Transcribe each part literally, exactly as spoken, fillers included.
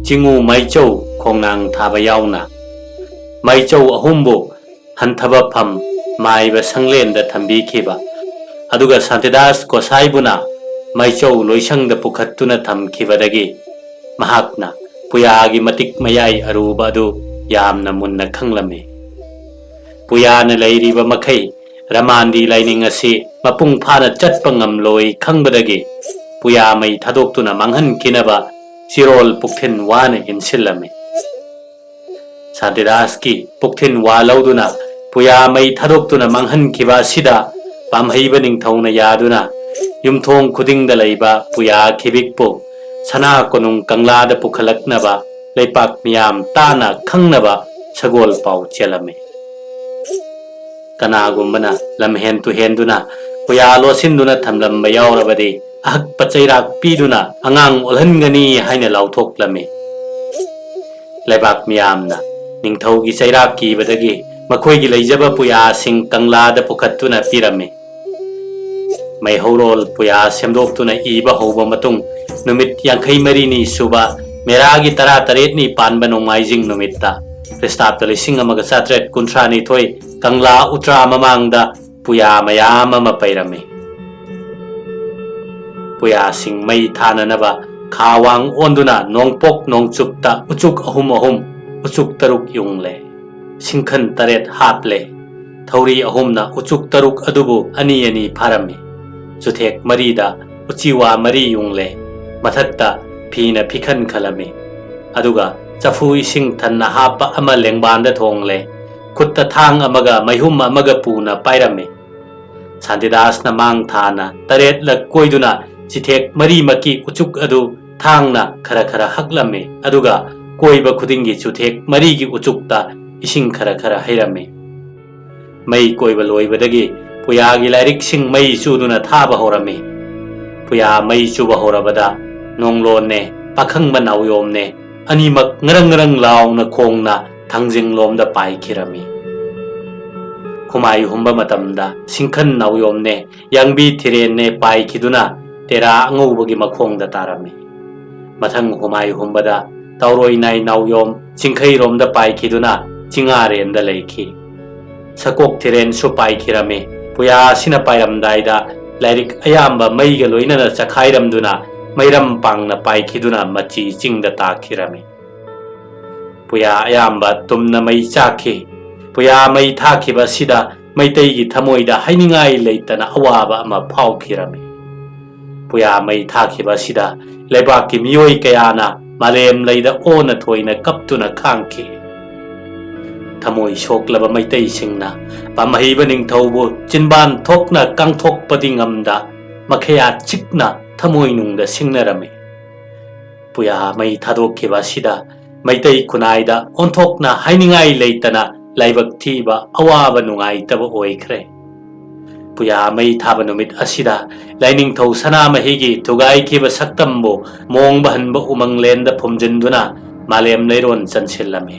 ꯆꯤꯡꯉꯨ ꯃꯥꯏꯆꯧ ꯈꯣꯡꯅꯥꯡ ꯊꯥꯕ ꯌꯥꯎꯅ ꯃꯥꯏꯆꯧ ꯑꯍꯨꯝꯕꯨ ꯍꯟꯊꯕ ꯐꯝ ꯃꯥꯏꯕ ꯁꯪꯂꯦꯟꯗ ꯊꯝꯕꯤꯈꯤꯕ꯫ ꯑꯗꯨꯒ ꯁꯥꯟꯇꯤꯗꯥꯁ ꯒꯣꯁꯥꯏꯕꯨꯅ ꯃꯥꯏꯆꯧ ꯂꯣꯏꯁꯪꯗ ꯄꯨꯈꯠꯇꯨꯅ ꯊꯝꯈꯤꯕꯗꯒꯤ ꯃꯍꯥꯛꯅ ꯄꯨꯌꯥꯒꯤ ꯃꯇꯤꯛ ꯃꯌꯥꯏ ꯑꯔꯨꯕ ꯑꯗꯨ ꯌꯥꯝꯅ ꯃꯨꯟꯅ ꯈꯪꯂꯝꯃꯤ꯫ ꯄꯨꯌꯥꯅ ꯂꯩꯔꯤꯕ ꯃꯈꯩ ꯔꯃꯥꯟꯗꯤ ꯂꯥꯏꯅꯤꯡ ꯑꯁꯤ ꯃꯄꯨꯡ ꯐꯥꯅ ꯆꯠꯄ ꯉꯝꯂꯣꯏ ꯈꯪꯕꯗꯒꯤ ꯄꯨꯌꯥ ꯃꯩ ꯊꯥꯗꯣꯛꯇꯨꯅ ꯃꯥꯡꯍꯟꯈꯤꯅꯕ ꯆꯤꯔꯣꯜ ꯄꯨꯛꯊꯤꯟ ꯋꯥꯅ ꯏꯟꯁꯤꯜꯂꯝꯃꯤ꯫ ꯁꯥꯟꯇꯤꯗꯥꯁꯀꯤ ꯄꯨꯛꯊꯤꯟ ꯋꯥ ꯂꯧꯗꯨꯅ ꯄꯨꯌꯥ ꯃꯩ ꯊꯥꯗꯣꯛꯇꯨꯅ ꯃꯥꯡꯍꯟꯈꯤꯕ ꯑꯁꯤꯗ ꯄꯥꯝꯍꯩꯕ ꯅꯤꯡꯊꯧꯅ ꯌꯥꯗꯨꯅ ꯌꯨꯝꯊꯣꯡ ꯈꯨꯗꯤꯡꯗ ꯂꯩꯕ ꯄꯨꯌꯥ ꯈꯤꯕꯤꯛꯄꯨ ꯁꯅꯥ ꯀꯣꯅꯨꯡ ꯀꯪꯂꯥꯗ ꯄꯨꯈꯠꯂꯛꯅꯕ ꯂꯩꯄꯥꯛ ꯃꯤꯌꯥꯝ ꯇꯥꯅ ꯈꯪꯅꯕ ꯁꯒꯣꯜ ꯄꯥꯎ ꯆꯦꯜꯂꯝꯃꯤ꯫ ꯀꯅꯥꯒꯨꯝꯕꯅ ꯂꯝꯍꯦꯟ ꯇꯨꯍꯦꯟꯗꯨꯅ ꯄꯨꯌꯥ ꯂꯣꯠꯁꯤꯟꯗꯨꯅ ꯊꯝꯂꯝꯕ ꯌꯥꯎꯔꯕꯗꯤ ꯑꯍꯛꯄ ꯆꯩꯔꯥꯛ ꯄꯤꯗꯨꯅ ꯑꯉꯥꯡ ꯑꯣꯜꯍꯟꯒꯅꯤ ꯍꯥꯏꯅ ꯂꯥꯎꯊꯣꯛꯂꯝꯃꯤ꯫ ꯂꯩꯕꯥꯛ ꯃꯤꯌꯥꯝꯅ ꯅꯤꯡꯊꯧꯒꯤ ꯆꯩꯔꯥꯛ ꯀꯤꯕꯗꯒꯤ ꯃꯈꯣꯏꯒꯤ ꯂꯩꯖꯕ ꯄꯨꯌꯥꯁꯤꯡ ꯀꯪꯂꯥꯗ ꯄꯨꯈꯠꯇꯨꯅ ꯄꯤꯔꯝꯃꯤ꯫ ꯃꯩꯍꯧꯔꯣꯜ ꯄꯨꯌꯥ ꯁꯦꯝꯗꯣꯛꯇꯨꯅ ꯏꯕ ꯍꯧꯕ ꯃꯇꯨꯡ ꯅꯨꯃꯤꯠ ꯌꯥꯡꯈꯩ ꯃꯔꯤꯅꯤ ꯁꯨꯕ ꯃꯦꯔꯥꯒꯤ ꯇꯔꯥꯇꯔꯦꯠꯅꯤ ꯄꯥꯟꯕ ꯅꯣꯡꯃꯥꯏꯖꯤꯡ ꯅꯨꯃꯤꯠꯇ ꯈ꯭ꯔꯤꯁꯇꯥꯕꯇ ꯂꯤꯁꯤꯡ ꯑꯃꯒ ꯆꯥꯇ꯭ꯔꯦꯠ ꯀꯨꯟꯊ꯭ꯔꯥꯅꯤꯊꯣꯏ ꯀꯪꯂꯥ ꯎꯇ꯭ꯔꯥ ꯃꯃꯥꯡꯗ ꯄꯨꯌꯥ ꯃꯌꯥꯝ ꯑꯃ ꯄꯩꯔꯝꯃꯤ꯫ ꯄꯨꯌꯥꯁꯤꯡ ꯃꯩ ꯊꯥꯅꯅꯕ ꯈꯥ ꯋꯥꯡ ꯑꯣꯟꯗꯨꯅ ꯅꯣꯡꯄꯣꯛ ꯅꯣꯡꯆꯨꯞꯇ ꯎꯆꯨꯛ ꯑꯍꯨꯝ ꯑꯍꯨꯝ, ꯎꯆꯨꯛ ꯇꯔꯨꯛ ꯌꯨꯡꯂꯦ꯫ ꯁꯤꯡꯈꯟ ꯇꯔꯦꯠ ꯍꯥꯞꯂꯦ꯫ ꯊꯧꯔꯤ ꯑꯍꯨꯝꯅ ꯎꯆꯨꯛ ꯇꯔꯨꯛ ꯑꯗꯨꯕꯨ ꯑꯅꯤ ꯑꯅꯤ ꯐꯥꯔꯝꯃꯤ꯫ ꯆꯨꯊꯦꯛ ꯃꯔꯤꯗ ꯎꯆꯤꯋꯥ ꯃꯔꯤ ꯌꯨꯡꯂꯦ꯫ ꯃꯊꯛꯇ ꯐꯤꯅ ꯐꯤꯈꯟ ꯈꯜꯂꯝꯃꯤ꯫ ꯑꯗꯨꯒ ꯆꯐꯨ ꯏꯁꯤꯡ ꯊꯟꯅ ꯍꯥꯞꯄ ꯑꯃ ꯂꯦꯡꯕꯥꯟꯗ ꯊꯣꯡꯂꯦ꯫ ꯈꯨꯠꯇ ꯊꯥꯡ ꯑꯃꯒ ꯃꯩꯍꯨꯝ ꯑꯃꯒ ꯄꯨꯅ ꯄꯥꯏꯔꯝꯃꯤ꯫ ꯁꯥꯟꯇꯤꯗꯥꯁꯅ ꯃꯥꯡ ꯊꯥꯅ ꯇꯔꯦꯠꯂꯛ ꯀꯣꯏꯗꯨꯅ ꯆꯤꯊꯦꯛ ꯃꯔꯤꯃꯛꯀꯤ ꯎꯆꯨꯛ ꯑꯗꯨ ꯊꯥꯡꯅ ꯈꯔ ꯈꯔ ꯍꯛꯂꯝꯃꯤ, ꯑꯗꯨꯒ ꯀꯣꯏꯕ ꯈꯨꯗꯤꯡꯒꯤ ꯆꯨꯊꯦꯛ ꯃꯔꯤꯒꯤ ꯎꯆꯨꯛꯇ ꯏꯁꯤꯡ ꯈꯔ ꯈꯔ ꯍꯩꯔꯝꯃꯤ꯫ ꯃꯩ ꯀꯣꯏꯕ ꯂꯣꯏꯕꯗꯒꯤ ꯄꯨꯌꯥꯒꯤ ꯂꯥꯏꯔꯤꯛꯁꯤꯡ ꯃꯩ ꯆꯨꯗꯨꯅ ꯊꯥꯕ ꯍꯧꯔꯝꯃꯤ꯫ ꯄꯨꯌꯥ ꯃꯩ ꯆꯨꯕ ꯍꯧꯔꯕꯗ ꯅꯣꯡꯂꯣꯟꯅꯦ, ꯄꯥꯈꯪꯕ ꯅꯥꯎꯌꯣꯝꯅꯦ, ꯑꯅꯤꯃꯛ ꯉꯔꯪ ꯉꯔꯪ ꯂꯥꯎꯅ ꯈꯣꯡꯅ ꯊꯥꯡꯖꯤꯡꯂꯣꯝꯗ ꯄꯥꯏꯈꯤꯔꯝꯃꯤ꯫ ꯍꯨꯃꯥꯏ ꯍꯨꯝꯕ ꯃꯇꯝꯗ ꯁꯤꯡꯈꯟ ꯅꯥꯎꯌꯣꯝꯅꯦ, ꯌꯥꯡꯕꯤ ꯊꯤꯔꯦꯟꯅꯦ ꯄꯥꯏꯈꯤꯗꯨꯅ ꯇꯦꯔꯥ ꯑꯉꯧꯕꯒꯤ ꯃꯈꯣꯡꯗ ꯇꯥꯔꯝꯃꯤ꯫ ꯃꯊꯪ ꯍꯨꯃꯥꯏ ꯍꯨꯝꯕꯗ ꯇꯥꯎꯔꯣꯏ ꯅꯥꯏ ꯅꯥꯎꯌꯣꯝ ꯆꯤꯡꯈꯩꯔꯣꯝꯗ ꯄꯥꯏꯈꯤꯗꯨꯅ ꯆꯤꯡꯉꯥꯔꯦꯟꯗ ꯂꯩꯈꯤ꯫ ꯁꯀꯣꯛ ꯊꯤꯔꯦꯟꯁꯨ ꯄꯥꯏꯈꯤꯔꯝꯃꯤ꯫ ꯄꯨꯌꯥ ꯑꯁꯤꯅ ꯄꯥꯏꯔꯝꯗꯥꯏꯗ ꯂꯥꯏꯔꯤꯛ ꯑꯌꯥꯝꯕ ꯃꯩꯒ ꯂꯣꯏꯅꯅ ꯆꯈꯥꯏꯔꯝꯗꯨꯅ ꯃꯩꯔꯝ ꯄꯥꯡꯅ ꯄꯥꯏꯈꯤꯗꯨꯅ ꯃꯆꯤ ꯆꯤꯡꯗ ꯇꯥꯈꯤꯔꯝꯃꯤ꯫ ꯄꯨꯌꯥ ꯑꯌꯥꯝꯕ ꯇꯨꯝꯅ ꯃꯩ ꯆꯥꯛꯈꯤ꯫ ꯄꯨꯌꯥ ꯃꯩ ꯊꯥꯈꯤꯕ ꯑꯁꯤꯗ ꯃꯩꯇꯩꯒꯤ ꯊꯃꯣꯏꯗ ꯍꯥꯏꯅꯤꯡꯉꯥꯏ ꯂꯩꯇꯅ ꯑꯋꯥꯕ ꯑꯃ ꯐꯥꯎꯈꯤꯔꯝꯃꯤ꯫ ꯄꯨꯌꯥ ꯃꯩ ꯊꯥꯈꯤꯕ ꯑꯁꯤꯗ ꯂꯩꯕꯥꯛꯀꯤ ꯃꯤꯑꯣꯏ ꯀꯌꯥꯅ ꯃꯥꯂꯦꯝ ꯂꯩꯗ ꯑꯣꯅ ꯊꯣꯏꯅ ꯀꯞꯇꯨꯅ ꯈꯥꯡꯈꯤ꯫ ꯊꯃꯣꯏ ꯁꯣꯛꯂꯕ ꯃꯩꯇꯩꯁꯤꯡꯅ ꯄꯥꯝꯍꯩꯕ ꯅꯤꯡꯊꯧꯕꯨ ꯆꯤꯟꯕꯥꯟ ꯊꯣꯛꯅ ꯀꯥꯡꯊꯣꯛꯄꯗꯤ ꯉꯝꯗ ꯃꯈꯌꯥꯠ ꯆꯤꯛꯅ ꯊꯃꯣꯏꯅꯨꯡꯗ ꯁꯤꯡꯅꯔꯝꯃꯤ꯫ ꯄꯨꯌꯥ ꯃꯩ ꯊꯥꯗꯣꯛꯈꯤꯕ ꯑꯁꯤꯗ ꯃꯩꯇꯩ ꯈꯨꯟꯅꯥꯏꯗ ꯑꯣꯟꯊꯣꯛꯅ ꯍꯥꯏꯅꯤꯡꯉꯥꯏ ꯂꯩꯇꯅ ꯂꯥꯏꯕꯛ ꯊꯤꯕ ꯑꯋꯥꯕ ꯅꯨꯡꯉꯥꯏꯇꯕ ꯑꯣꯏꯈ꯭ꯔꯦ꯫ ꯄꯨꯌꯥ ꯃꯩ ꯊꯥꯕ ꯅꯨꯃꯤꯠ ꯑꯁꯤꯗ ꯂꯥꯏꯅꯤꯡꯊꯧ ꯁꯅꯥꯃꯍꯤꯒꯤ ꯊꯨꯒꯥꯏꯈꯤꯕ ꯁꯛꯇꯝꯕꯨ ꯃꯣꯡꯕ ꯍꯟꯕ ꯎꯃꯪꯂꯦꯟꯗ ꯐꯨꯝꯖꯤꯟꯗꯨꯅ ꯃꯥꯂꯦꯝ ꯂꯩꯔꯣꯟ ꯆꯟꯁꯤꯜꯂꯝꯃꯤ꯫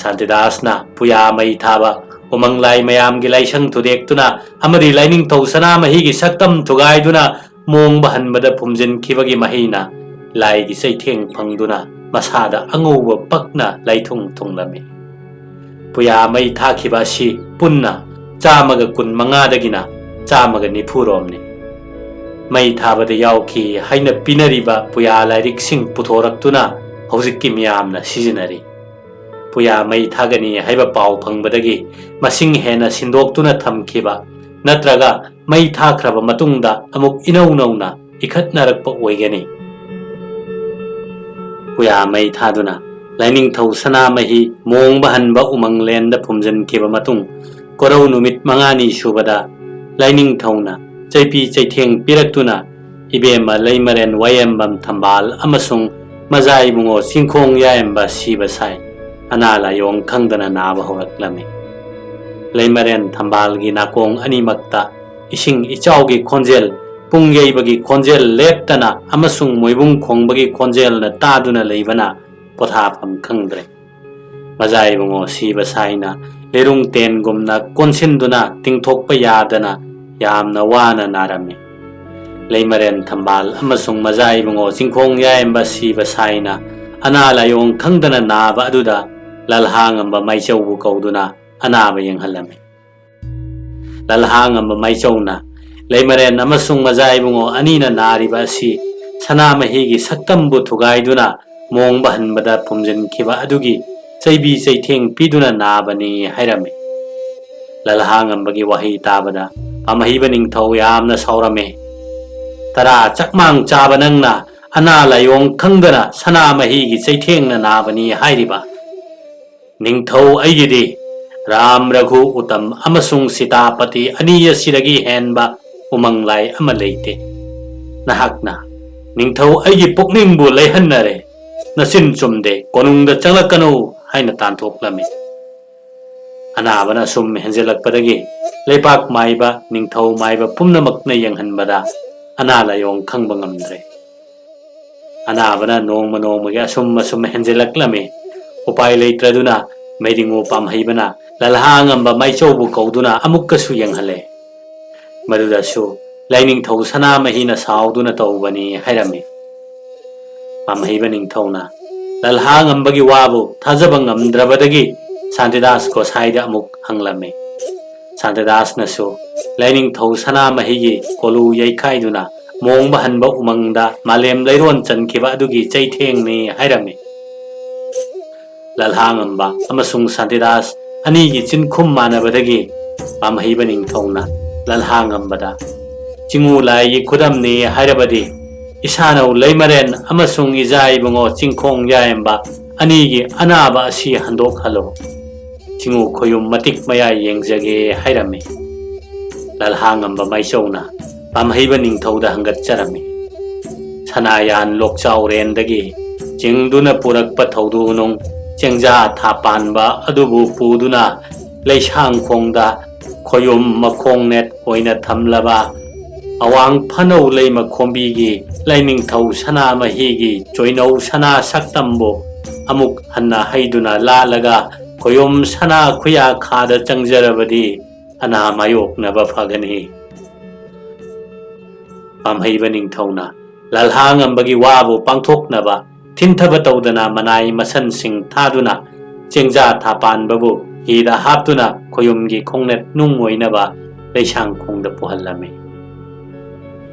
ꯁꯥꯟꯇꯤꯗꯥꯁꯅ ꯄꯨꯌꯥ ꯃꯩ ꯊꯥꯕ ꯎꯃꯪ ꯂꯥꯏ ꯃꯌꯥꯝꯒꯤ ꯂꯥꯏꯁꯪ ꯊꯨꯗꯦꯛꯇꯨꯅ ꯑꯃꯗꯤ ꯂꯥꯏꯅꯤꯡꯊꯧ ꯁꯅꯥꯃꯍꯤꯒꯤ ꯁꯛꯇꯝ ꯊꯨꯒꯥꯏꯗꯨꯅ ꯃꯣꯡꯕ ꯍꯟꯕꯗ ꯐꯨꯝꯖꯤꯟꯈꯤꯕꯒꯤ ꯃꯍꯩꯅ ꯂꯥꯏꯒꯤ ꯆꯩꯊꯦꯡ ꯐꯪꯗꯨꯅ ꯃꯁꯥꯗ ꯑꯉꯧꯕ ꯄꯛꯅ ꯂꯥꯏꯊꯨꯡ ꯊꯨꯡꯂꯝꯃꯤ꯫ ꯄꯨꯌꯥ ꯃꯩ ꯊꯥꯈꯤꯕ ꯑꯁꯤ ꯄꯨꯟꯅ ꯆꯥꯝꯃꯒ ꯀꯨꯟ ꯃꯉꯥꯗꯒꯤꯅ ꯆꯥꯝꯃꯒ ꯅꯤꯐꯨ ꯔꯣꯝꯅꯤ꯫ ꯃꯩ ꯊꯥꯕꯗ ꯌꯥꯎꯈꯤ ꯍꯥꯏꯅ ꯄꯤꯅꯔꯤꯕ ꯄꯨꯌꯥ ꯂꯥꯏꯔꯤꯛꯁꯤꯡ ꯄꯨꯊꯣꯔꯛꯇꯨꯅ ꯍꯧꯖꯤꯛꯀꯤ ꯃꯤꯌꯥꯝꯅ ꯁꯤꯖꯤꯟꯅꯔꯤ꯫ ꯄꯨꯌꯥ ꯃꯩ ꯊꯥꯒꯅꯤ ꯍꯥꯏꯕ ꯄꯥꯎ ꯐꯪꯕꯗꯒꯤ ꯃꯁꯤꯡ ꯍꯦꯟꯅ ꯁꯤꯟꯗꯣꯛꯇꯨꯅ ꯊꯝꯈꯤꯕ ꯅꯠꯇ꯭ꯔꯒ ꯃꯩ ꯊꯥꯈ꯭ꯔꯕ ꯃꯇꯨꯡꯗ ꯑꯃꯨꯛ ꯏꯅꯧ ꯅꯧꯅ ꯏꯈꯠꯅꯔꯛꯄ ꯑꯣꯏꯒꯅꯤ꯫ ꯄꯨꯌꯥ ꯃꯩ ꯊꯥꯗꯨꯅ ꯂꯥꯏꯅꯤꯡꯊꯧ ꯁꯅꯥꯃꯍꯤ ꯃꯣꯡꯕ ꯍꯟꯕ ꯎꯃꯪꯂꯦꯟꯗ ꯐꯨꯝꯖꯤꯟꯈꯤꯕ ꯃꯇꯨꯡ, ꯀꯣꯔꯧ ꯅꯨꯃꯤꯠ ꯃꯉꯥꯅꯤ ꯁꯨꯕꯗ ꯂꯥꯏꯅꯤꯡꯊꯧꯅ ꯆꯩꯄꯤ ꯆꯩꯊꯦꯡ ꯄꯤꯔꯛꯇꯨꯅ ꯏꯕꯦꯝꯃ ꯂꯩꯃꯔꯦꯟ ꯋꯥꯌꯦꯝꯕꯝ ꯊꯝꯕꯥꯜ ꯑꯃꯁꯨꯡ ꯃꯖꯥ ꯏꯕꯨꯡꯉꯣ ꯆꯤꯡꯈꯣꯡ ꯌꯥꯏꯝꯕ ꯁꯤꯕ ꯁꯥꯏ ꯑꯅꯥ ꯂꯥꯏꯌꯣꯡ ꯈꯪꯗꯅ ꯅꯥꯕ ꯍꯧꯔꯛꯂꯝꯃꯤ꯫ ꯂꯩꯃꯔꯦꯟ ꯊꯝꯕꯥꯜꯒꯤ ꯅꯥꯀꯣꯡ ꯑꯅꯤꯃꯛꯇ ꯏꯁꯤꯡ ꯏꯆꯥꯎꯒꯤ ꯈꯣꯟꯖꯦꯜ, ꯄꯨꯡ ꯌꯩꯕꯒꯤ ꯈꯣꯟꯖꯦꯜ ꯂꯦꯞꯇꯅ ꯑꯃꯁꯨꯡ ꯃꯣꯏꯕꯨꯡ ꯈꯣꯡꯕꯒꯤ ꯈꯣꯟꯖꯦꯜꯅ ꯇꯥꯗꯨꯅ ꯂꯩꯕꯅ ꯄꯣꯊꯥꯐꯝ ꯈꯪꯗ꯭ꯔꯦ꯫ ꯃꯖꯥ ꯏꯕꯨꯡꯉꯣ ꯁꯤꯕ ꯁꯥꯏꯅ ꯂꯤꯔꯨꯡ ꯇꯦꯟꯒꯨꯝꯅ ꯀꯣꯟꯁꯤꯟꯗꯨꯅ ꯇꯤꯡꯊꯣꯛꯄ ꯌꯥꯗꯅ ꯌꯥꯝꯅ ꯋꯥꯅ ꯅꯥꯔꯝꯃꯤ꯫ ꯂꯩꯃꯔꯦꯟ ꯊꯝꯕꯥꯜ ꯑꯃꯁꯨꯡ ꯃꯖꯥ ꯏꯕꯨꯡꯉꯣ ꯆꯤꯡꯈꯣꯡ ꯌꯥꯏꯝꯕ ꯁꯤꯕ ꯁꯥꯏꯅ ꯑꯅꯥ ꯂꯥꯏꯑꯣꯡ ꯈꯪꯗꯅ ꯅꯥꯕ ꯑꯗꯨꯗ ꯂꯜꯍꯥꯉꯝꯕ ꯃꯥꯏꯆꯧꯕꯨ ꯀꯧꯗꯨꯅ ꯑꯅꯥꯕ ꯌꯦꯡꯍꯜꯂꯝꯃꯤ꯫ ꯂꯜꯍꯥꯉꯝꯕ ꯃꯥꯏꯆꯧꯅ ꯂꯩꯃꯔꯦꯟ ꯑꯃꯁꯨꯡ ꯃꯖꯥ ꯏꯕꯨꯡꯉꯣ ꯑꯅꯤꯅ ꯅꯥꯔꯤꯕ ꯑꯁꯤ ꯁꯅꯥꯃꯍꯤꯒꯤ ꯁꯛꯇꯝꯕꯨ ꯊꯨꯒꯥꯏꯗꯨꯅ ꯃꯣꯡꯕ ꯍꯟꯕꯗ ꯐꯨꯝꯖꯤꯟꯈꯤꯕ ꯑꯗꯨꯒꯤ ꯆꯩꯕꯤ ꯆꯩꯊꯦꯡ ꯄꯤꯗꯨꯅ ꯅꯥꯕꯅꯤ ꯍꯥꯏꯔꯝꯃꯤ꯫ ꯂꯜꯍꯥꯉꯝꯕꯒꯤ ꯋꯥꯍꯩ ꯇꯥꯕꯗ ꯄꯥꯝꯍꯩꯕ ꯅꯤꯡꯊꯧ ꯌꯥꯝꯅ ꯁꯥꯎꯔꯝꯃꯤ꯫ "ꯇꯔꯥ ꯆꯥꯛꯃꯥꯡ ꯆꯥꯕ ꯅꯪꯅ ꯑꯅꯥ ꯂꯥꯏꯑꯣꯡ ꯈꯪꯗꯅ ꯁꯅꯥꯃꯍꯤꯒꯤ ꯆꯩꯊꯦꯡꯅ ꯅꯥꯕꯅꯤ ꯍꯥꯏꯔꯤꯕ? ꯅꯤꯡꯊꯧ ꯑꯩꯒꯤꯗꯤ ꯔꯥꯝ, ꯔꯘꯨ, ꯎꯇꯝ ꯑꯃꯁꯨꯡ ꯁꯤꯇꯥꯄꯇꯤ ꯑꯅꯤ ꯑꯁꯤꯗꯒꯤ ꯍꯦꯟꯕ ꯎꯃꯪ ꯂꯥꯏ ꯑꯃ ꯂꯩꯇꯦ꯫ ꯅꯍꯥꯛꯅ ꯅꯤꯡꯊꯧ ꯑꯩꯒꯤ ꯄꯨꯛꯅꯤꯡꯕꯨ ꯂꯩꯍꯟꯅꯔꯦ꯫ ꯅꯆꯤꯟ ꯆꯨꯝꯗꯦ, ꯀꯣꯅꯨꯡꯗ ꯆꯪꯂꯛꯀꯅꯨ" ꯍꯥꯏꯅ ꯇꯥꯟꯊꯣꯛꯂꯝꯃꯤ꯫ ꯑꯅꯥꯕꯅ ꯑꯁꯨꯝ ꯍꯦꯟꯖꯜꯂꯛꯄꯗꯒꯤ ꯂꯩꯄꯥꯛ ꯃꯥꯏꯕ, ꯅꯤꯡꯊꯧ ꯃꯥꯏꯕ ꯄꯨꯝꯅꯃꯛꯅ ꯌꯦꯡꯍꯟꯕꯗ ꯑꯅꯥ ꯂꯥꯏꯑꯣꯡ ꯈꯪꯕ ꯉꯝꯗ꯭ꯔꯦ꯫ ꯑꯅꯥꯕꯅ ꯅꯣꯡꯃ ꯅꯣꯡꯃꯒꯤ ꯑꯁꯨꯝ ꯑꯁꯨꯝ ꯍꯦꯟꯖꯜꯂꯛꯂꯝꯃꯤ꯫ ꯎꯄꯥꯏ ꯂꯩꯇ꯭ꯔꯗꯨꯅ ꯃꯩꯔꯤꯉꯨ ꯄꯥꯝꯍꯩꯕꯅ ꯂꯜꯍꯥꯉꯝꯕ ꯃꯥꯏꯆꯧꯕꯨ ꯀꯧꯗꯨꯅ ꯑꯃꯨꯛꯀꯁꯨ ꯌꯦꯡꯍꯜꯂꯦ꯫ ꯃꯗꯨꯗꯁꯨ ꯂꯥꯏꯅꯤꯡꯊꯧ ꯁꯅꯥꯃꯍꯤꯅ ꯁꯥꯎꯗꯨꯅ ꯇꯧꯕꯅꯤ ꯍꯥꯏꯔꯝꯃꯤ꯫ ꯄꯥꯝꯍꯩꯕ ꯅꯤꯡꯊꯧꯅ ꯂꯜꯍꯥꯉꯝꯕꯒꯤ ꯋꯥꯕꯨ ꯊꯥꯖꯕ ꯉꯝꯗ꯭ꯔꯕꯗꯒꯤ ꯁꯥꯟꯇꯤꯗꯥꯁ ꯒꯣꯁꯥꯏꯗ ꯑꯃꯨꯛ ꯍꯪꯂꯝꯃꯤ꯫ ꯁꯥꯟꯇꯤꯗꯥꯁꯅꯁꯨ ꯂꯥꯏꯅꯤꯡꯊꯧ ꯁꯅꯥꯃꯍꯤꯒꯤ ꯀꯣꯂꯨ ꯌꯩꯈꯥꯏꯗꯨꯅ ꯃꯣꯡꯕ ꯍꯟꯕ ꯎꯃꯪꯗ ꯃꯥꯂꯦꯝ ꯂꯩꯔꯣꯟ ꯆꯟꯈꯤꯕ ꯑꯗꯨꯒꯤ ꯆꯩꯊꯦꯡꯅꯤ ꯍꯥꯏꯔꯝꯃꯤ꯫ ꯂꯜꯍꯥꯉꯝꯕ ꯑꯃꯁꯨꯡ ꯁꯥꯟꯇꯤꯗꯥꯁ ꯑꯅꯤꯒꯤ ꯆꯤꯟꯈꯨꯝ ꯃꯥꯟꯅꯕꯗꯒꯤ ꯄꯥꯝꯍꯩꯕ ꯅꯤꯡꯊꯧꯅ ꯂꯜꯍꯥꯉꯝꯕꯗ, "ꯆꯤꯉꯨ ꯂꯥꯏꯒꯤ ꯈꯨꯗꯝꯅꯤ ꯍꯥꯏꯔꯕꯗꯤ ꯏꯁꯥꯅꯧ ꯂꯩꯃꯔꯦꯟ ꯑꯃꯁꯨꯡ ꯏꯖꯥ ꯏꯕꯨꯡꯉꯣ ꯆꯤꯡꯈꯣꯡ ꯌꯥꯏꯝꯕ ꯑꯅꯤꯒꯤ ꯑꯅꯥꯕ ꯑꯁꯤ ꯍꯟꯗꯣꯛꯍꯜꯂꯨ꯫ ꯆꯤꯉꯨ ꯈꯣꯌꯨꯝ ꯃꯇꯤꯛ ꯃꯌꯥꯏ ꯌꯦꯡꯖꯒꯦ" ꯍꯥꯏꯔꯝꯃꯤ꯫ ꯂꯜꯍꯥꯉꯝꯕ ꯃꯥꯏꯆꯧꯅ ꯄꯥꯝꯍꯩꯕ ꯅꯤꯡꯊꯧꯗ ꯍꯪꯒꯠꯆꯔꯝꯃꯤ꯫ ꯁꯅꯥꯌꯥꯟ ꯂꯣꯛꯆꯥꯎꯔꯦꯟꯗꯒꯤ ꯆꯤꯡꯗꯨꯅ ꯄꯨꯔꯛꯄ ꯊꯧꯗꯣꯛ ꯅꯨꯡ ꯆꯦꯡꯖꯥ ꯊꯥ ꯄꯥꯟꯕ ꯑꯗꯨꯕꯨ ꯄꯨꯗꯨꯅ ꯂꯩꯁꯥꯡꯈꯣꯡꯗ ꯈꯣꯌꯨꯝ ꯃꯈꯣꯡꯅꯦꯠ ꯑꯣꯏꯅ ꯊꯝꯂꯕ ꯑꯋꯥꯡ ꯐꯅꯧ ꯂꯩꯃ ꯈꯣꯝꯕꯤꯒꯤ ꯂꯥꯏꯅꯤꯡꯊꯧ ꯁꯅꯥꯃꯍꯤꯒꯤ ꯆꯣꯏꯅꯧ ꯁꯅꯥ ꯁꯛꯇꯝꯕꯨ ꯑꯃꯨꯛ ꯍꯟꯅ ꯍꯩꯗꯨꯅ ꯂꯥꯠꯂꯒ ꯈꯣꯌꯨꯝ ꯁꯅꯥ ꯈꯨꯌꯥ ꯈꯥꯗ ꯆꯪꯖꯔꯕꯗꯤ ꯑꯅꯥ ꯃꯥꯌꯣꯛꯅꯕ ꯐꯒꯅꯤ꯫ ꯄꯥꯝꯍꯩꯕ ꯅꯤꯡꯊꯧꯅ ꯂꯜꯍꯥꯉꯝꯕꯒꯤ ꯋꯥꯕꯨ ꯄꯥꯡꯊꯣꯛꯅꯕ ꯊꯤꯟꯊꯕ ꯇꯧꯗꯅ ꯃꯅꯥꯏ ꯃꯁꯟꯁꯤꯡ ꯊꯥꯗꯨꯅ ꯆꯦꯡꯖꯥ ꯊꯥ ꯄꯥꯟꯕꯕꯨ ꯍꯤꯗ ꯍꯥꯞꯇꯨꯅ ꯈꯣꯌꯨꯝꯒꯤ ꯈꯣꯡꯅꯦꯠ ꯅꯨꯡ ꯑꯣꯏꯅꯕ ꯂꯩꯁꯥꯡꯈꯣꯡꯗ ꯄꯨꯍꯜꯂꯝꯃꯤ꯫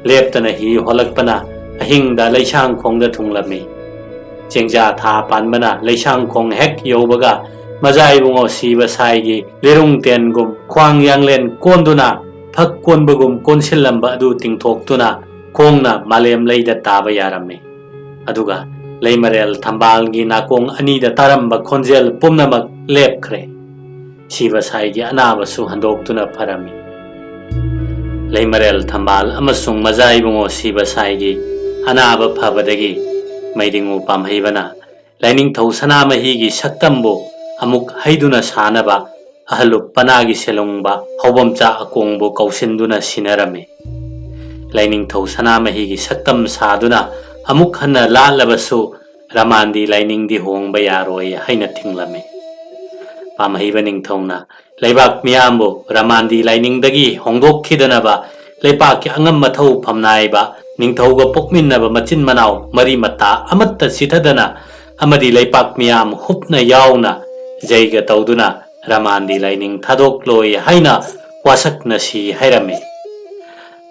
ꯂꯦꯞꯇꯅ ꯍꯤ ꯍꯣꯜꯂꯛꯄꯅ ꯑꯍꯤꯡꯗ ꯂꯩꯁꯥꯡꯈꯣꯡꯗ ꯊꯨꯡꯂꯝꯃꯤ꯫ ꯆꯦꯡꯖꯥ ꯊꯥ ꯄꯥꯟꯕꯅ ꯂꯩꯁꯥꯡꯈꯣꯡ ꯍꯦꯛ ꯌꯧꯕꯒ ꯃꯖꯥ ꯏꯕꯨꯡꯉꯣ ꯁꯤꯕ ꯁꯥꯏꯒꯤ ꯂꯤꯔꯨꯡ ꯇꯦꯟꯒꯨꯝ ꯈ꯭ꯋꯥꯡ ꯌꯥꯡꯂꯦꯟ ꯀꯣꯟꯗꯨꯅ ꯐꯛ ꯀꯣꯟꯕꯒꯨꯝ ꯀꯣꯟꯁꯤꯜꯂꯝꯕ ꯑꯗꯨ ꯇꯤꯡꯊꯣꯛꯇꯨꯅ ꯈꯣꯡꯅ ꯃꯥꯂꯦꯝ ꯂꯩꯗ ꯇꯥꯕ ꯌꯥꯔꯝꯃꯤ꯫ ꯑꯗꯨꯒ ꯂꯩꯃꯔꯦꯜ ꯊꯝꯕꯥꯜꯒꯤ ꯅꯥꯀꯣꯡ ꯑꯅꯤꯗ ꯇꯥꯔꯝꯕ ꯈꯣꯟꯖꯦꯜ ꯄꯨꯝꯅꯃꯛ ꯂꯦꯞꯈ꯭ꯔꯦ꯫ ꯁꯤꯕ ꯁꯥꯏꯒꯤ ꯑꯅꯥꯕꯁꯨ ꯍꯟꯗꯣꯛꯇꯨꯅ ꯐꯔꯝꯃꯤ꯫ ꯂꯩꯃꯔꯦꯜ ꯊꯝꯕꯥꯜ ꯑꯃꯁꯨꯡ ꯃꯖꯥ ꯏꯕꯨꯡꯉꯣ ꯁꯤꯕ ꯁꯥꯏꯒꯤ ꯑꯅꯥꯕ ꯐꯕꯗꯒꯤ ꯃꯩꯗꯤꯡꯉꯨ ꯄꯥꯝꯍꯩꯕꯅ ꯂꯥꯏꯅꯤꯡꯊꯧ ꯁꯅꯥꯃꯍꯤꯒꯤ ꯁꯛꯇꯝꯕꯨ ꯑꯃꯨꯛ ꯍꯩꯗꯨꯅ ꯁꯥꯅꯕ ꯑꯍꯜꯂꯨꯞ ꯄꯅꯥꯒꯤ ꯁꯦꯂꯨꯡꯕ ꯍꯧꯕꯝꯆꯥ ꯑꯀꯣꯡꯕꯨ ꯀꯧꯁꯤꯟꯗꯨꯅ ꯁꯤꯟꯅꯔꯝꯃꯤ꯫ ꯂꯥꯏꯅꯤꯡꯊꯧ ꯁꯅꯥꯃꯍꯤꯒꯤ ꯁꯛꯇꯝ ꯁꯥꯗꯨꯅ ꯑꯃꯨꯛ ꯍꯟꯅ ꯂꯥꯠꯂꯕꯁꯨ ꯔꯃꯥꯟꯗꯤ ꯂꯥꯏꯅꯤꯡꯗꯤ ꯍꯣꯡꯕ ꯌꯥꯔꯣꯏ ꯍꯥꯏꯅ ꯊꯤꯡꯂꯝꯃꯤ꯫ ꯄꯥꯝꯍꯩꯕ ꯅꯤꯡꯊꯧꯅ ꯂꯩꯕꯥꯛ ꯃꯤꯌꯥꯝꯕꯨ ꯔꯃꯥꯟꯗꯤ ꯂꯥꯏꯅꯤꯡꯗꯒꯤ ꯍꯣꯡꯗꯣꯛꯈꯤꯗꯅꯕ ꯂꯩꯄꯥꯛꯀꯤ ꯑꯉꯝ ꯑꯊꯧ ꯐꯝꯅꯥꯏꯕ ꯅꯤꯡꯊꯧꯒ ꯄꯣꯛꯃꯤꯟꯅꯕ ꯃꯆꯤꯟ ꯃꯅꯥꯎ ꯃꯔꯤ ꯃꯇꯥ ꯑꯃꯠꯇ ꯆꯤꯊꯗꯅ ꯑꯃꯗꯤ ꯂꯩꯄꯥꯛ ꯃꯤꯌꯥꯝ ꯍꯨꯞꯅ ꯌꯥꯎꯅ ꯖꯩꯒ ꯇꯧꯗꯨꯅ ꯔꯃꯥꯟꯗꯤ ꯂꯥꯏꯅꯤꯡ ꯊꯥꯗꯣꯛꯂꯣꯏ ꯍꯥꯏꯅ ꯋꯥꯁꯛꯅꯁꯤ ꯍꯥꯏꯔꯝꯃꯤ꯫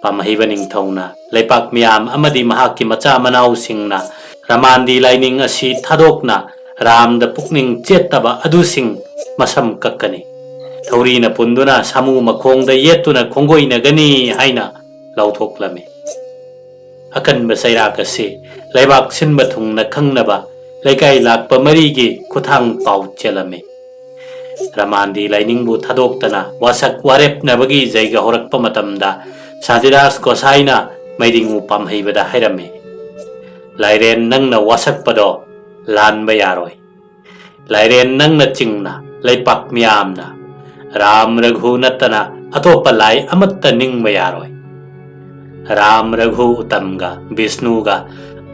ꯄꯥꯝꯍꯩꯕ ꯅꯤꯡꯊꯧꯅ ꯂꯩꯄꯥꯛ ꯃꯤꯌꯥꯝ ꯑꯃꯗꯤ ꯃꯍꯥꯛꯀꯤ ꯃꯆꯥ ꯃꯅꯥꯎꯁꯤꯡꯅ ꯔꯃꯥꯟꯗꯤ ꯂꯥꯏꯅꯤꯡ ꯑꯁꯤ ꯊꯥꯗꯣꯛꯅ ꯔꯥꯝꯗ ꯄꯨꯛꯅꯤꯡ ꯆꯦꯠꯇꯕ ꯑꯗꯨꯁꯤꯡ ꯃꯁꯝ ꯀꯛꯀꯅꯤ꯫ ꯊꯧꯔꯤꯅ ꯄꯨꯟꯗꯨꯅ ꯁꯥꯃꯨ ꯃꯈꯣꯡꯗ ꯌꯦꯠꯇꯨꯅ ꯈꯣꯡꯒꯣꯏꯅꯒꯅꯤ ꯍꯥꯏꯅ ꯂꯥꯎꯊꯣꯛꯂꯝꯃꯤ꯫ ꯑꯀꯟꯕ ꯆꯩꯔꯥꯛ ꯑꯁꯤ ꯂꯩꯕꯥꯛ ꯁꯤꯟꯕ ꯊꯨꯡꯅ ꯈꯪꯅꯕ ꯂꯩꯀꯥꯏ ꯂꯥꯛꯄ ꯃꯔꯤꯒꯤ ꯈꯨꯠꯊꯥꯡ ꯄꯥꯎ ꯆꯦꯜꯂꯝꯃꯤ꯫ ꯔꯃꯥꯟꯗꯤ ꯂꯥꯏꯅꯤꯡꯕꯨ ꯊꯥꯗꯣꯛꯇꯅ ꯋꯥꯁꯛ ꯋꯥꯔꯦꯞꯅꯕꯒꯤ ꯖꯩꯒ ꯍꯧꯔꯛꯄ ꯃꯇꯝꯗ ꯁꯥꯟꯇꯤꯗꯥꯁ ꯒꯣꯁꯥꯏꯅ ꯃꯩꯗꯤꯡꯉꯨ ꯄꯥꯝꯍꯩꯕꯗ ꯍꯥꯏꯔꯝꯃꯤ, "ꯂꯥꯏꯔꯦꯟ ꯅꯪꯅ ꯋꯥꯁꯛꯄꯗꯣ ꯂꯥꯟꯕ ꯌꯥꯔꯣꯏ꯫ ꯂꯥꯏꯔꯦꯟ ꯅꯪꯅ ꯆꯤꯡꯅ ꯂꯩꯄꯥꯛ ꯃꯤꯌꯥꯝꯅ ꯔꯥꯝ ꯔꯘꯨ ꯅꯠꯇꯅ ꯑꯇꯣꯞꯄ ꯂꯥꯏ ꯑꯃꯠꯇ ꯅꯤꯡꯕ ꯌꯥꯔꯣꯏ꯫ ꯔꯥꯝ ꯔꯘꯨ ꯎꯇꯝꯒ ꯕꯤꯁꯅꯨꯒ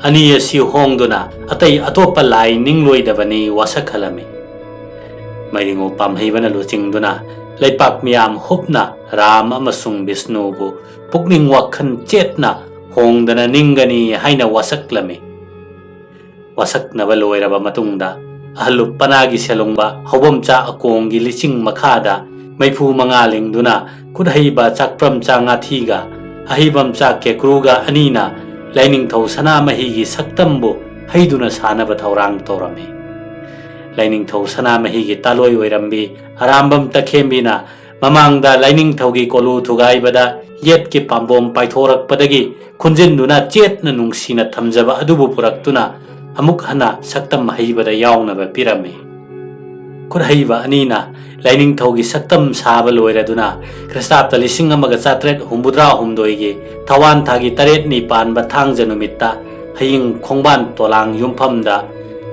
ꯑꯅꯤ ꯑꯁꯤ ꯍꯣꯡꯗꯨꯅ ꯑꯇꯩ ꯑꯇꯣꯞꯄ ꯂꯥꯏ ꯅꯤꯡꯂꯣꯏꯗꯕꯅꯤ" ꯋꯥꯁꯛꯍꯜꯂꯝꯃꯤ꯫ ꯃꯩꯗꯤꯡꯉꯨ ꯄꯥꯝꯍꯩꯕꯅ ꯂꯨꯆꯤꯡꯗꯨꯅ ꯂꯩꯄꯥꯛ ꯃꯤꯌꯥꯝ ꯍꯨꯞꯅ ꯔꯥꯝ ꯑꯃꯁꯨꯡ ꯕꯤꯁꯅꯨꯕꯨ ꯄꯨꯛꯅꯤꯡ ꯋꯥꯈꯜ ꯆꯦꯠꯅ ꯍꯣꯡꯗꯅ ꯅꯤꯡꯒꯅꯤ ꯍꯥꯏꯅ ꯋꯥꯁꯛꯂꯝꯃꯤ꯫ ꯋꯥꯁꯛꯅꯕ ꯂꯣꯏꯔꯕ ꯃꯇꯨꯡꯗ, ꯑꯍꯜ ꯂꯨꯞ ꯄꯅꯥꯒꯤ ꯁꯦꯂꯨꯡꯕ ꯍꯧꯕꯝꯆꯥ ꯑꯀꯣꯡꯒꯤ ꯂꯤꯆꯤꯡ ꯃꯈꯥꯗ ꯃꯩꯐꯨ ꯃꯉꯥ ꯂꯤꯡꯗꯨꯅ, ꯈꯨꯠꯍꯩꯕ ꯆꯥꯛꯄ꯭ꯔꯝꯆꯥ ꯉꯥꯊꯤꯒ ꯑꯍꯩꯕꯝꯆꯥ ꯀꯦꯀ꯭ꯔꯨꯒ ꯑꯅꯤꯅ ꯂꯥꯏꯅꯤꯡꯊꯧ ꯁꯅꯥꯃꯍꯤꯒꯤ ꯁꯛꯇꯝꯕꯨ ꯍꯩꯗꯨꯅ ꯁꯥꯅꯕ ꯊꯧꯔꯥꯡ ꯇꯧꯔꯝꯃꯤ꯫ ꯂꯥꯏꯅꯤꯡꯊꯧ ꯁꯅꯥꯃꯍꯤꯒꯤ ꯇꯥꯂꯣꯏ ꯑꯣꯏꯔꯝꯕꯤ ꯑꯔꯥꯝꯕꯝ ꯇꯈꯦꯝꯕꯤꯅ ꯃꯃꯥꯡꯗ ꯂꯥꯏꯅꯤꯡꯊꯧꯒꯤ ꯀꯣꯂꯨ ꯊꯨꯒꯥꯏꯕꯗ ꯌꯦꯠꯀꯤ ꯄꯥꯝꯕꯣꯝ ꯄꯥꯏꯊꯣꯔꯛꯄꯗꯒꯤ ꯈꯨꯟꯖꯤꯟꯗꯨꯅ ꯆꯦꯠꯅ ꯅꯨꯡꯁꯤꯅ ꯊꯝꯖꯕ ꯑꯗꯨꯕꯨ ꯄꯨꯔꯛꯇꯨꯅ ꯑꯃꯨꯛ ꯍꯟꯅ ꯁꯛꯇꯝ ꯍꯩꯕꯗ ꯌꯥꯎꯅꯕ ꯄꯤꯔꯝꯃꯤ꯫ ꯈꯨꯠꯍꯩꯕ ꯑꯅꯤꯅ ꯂꯥꯏꯅꯤꯡꯊꯧꯒꯤ ꯁꯛꯇꯝ ꯁꯥꯕ ꯂꯣꯏꯔꯗꯨꯅ, ꯈ꯭ꯔꯤꯁꯇꯥꯕꯇ ꯂꯤꯁꯤꯡ ꯑꯃꯒ ꯆꯥꯇ꯭ꯔꯦꯠ ꯍꯨꯝꯐꯨꯇꯔꯥ ꯍꯨꯝꯗꯣꯏꯒꯤ ꯊꯋꯥꯟ ꯊꯥꯒꯤ ꯇꯔꯦꯠꯅꯤ ꯄꯥꯟꯕ ꯊꯥꯡꯖ ꯅꯨꯃꯤꯠꯇ ꯍꯌꯤꯡ ꯈꯣꯡꯕꯥꯟ ꯇꯣꯂꯥꯡ ꯌꯨꯝꯐꯝꯗ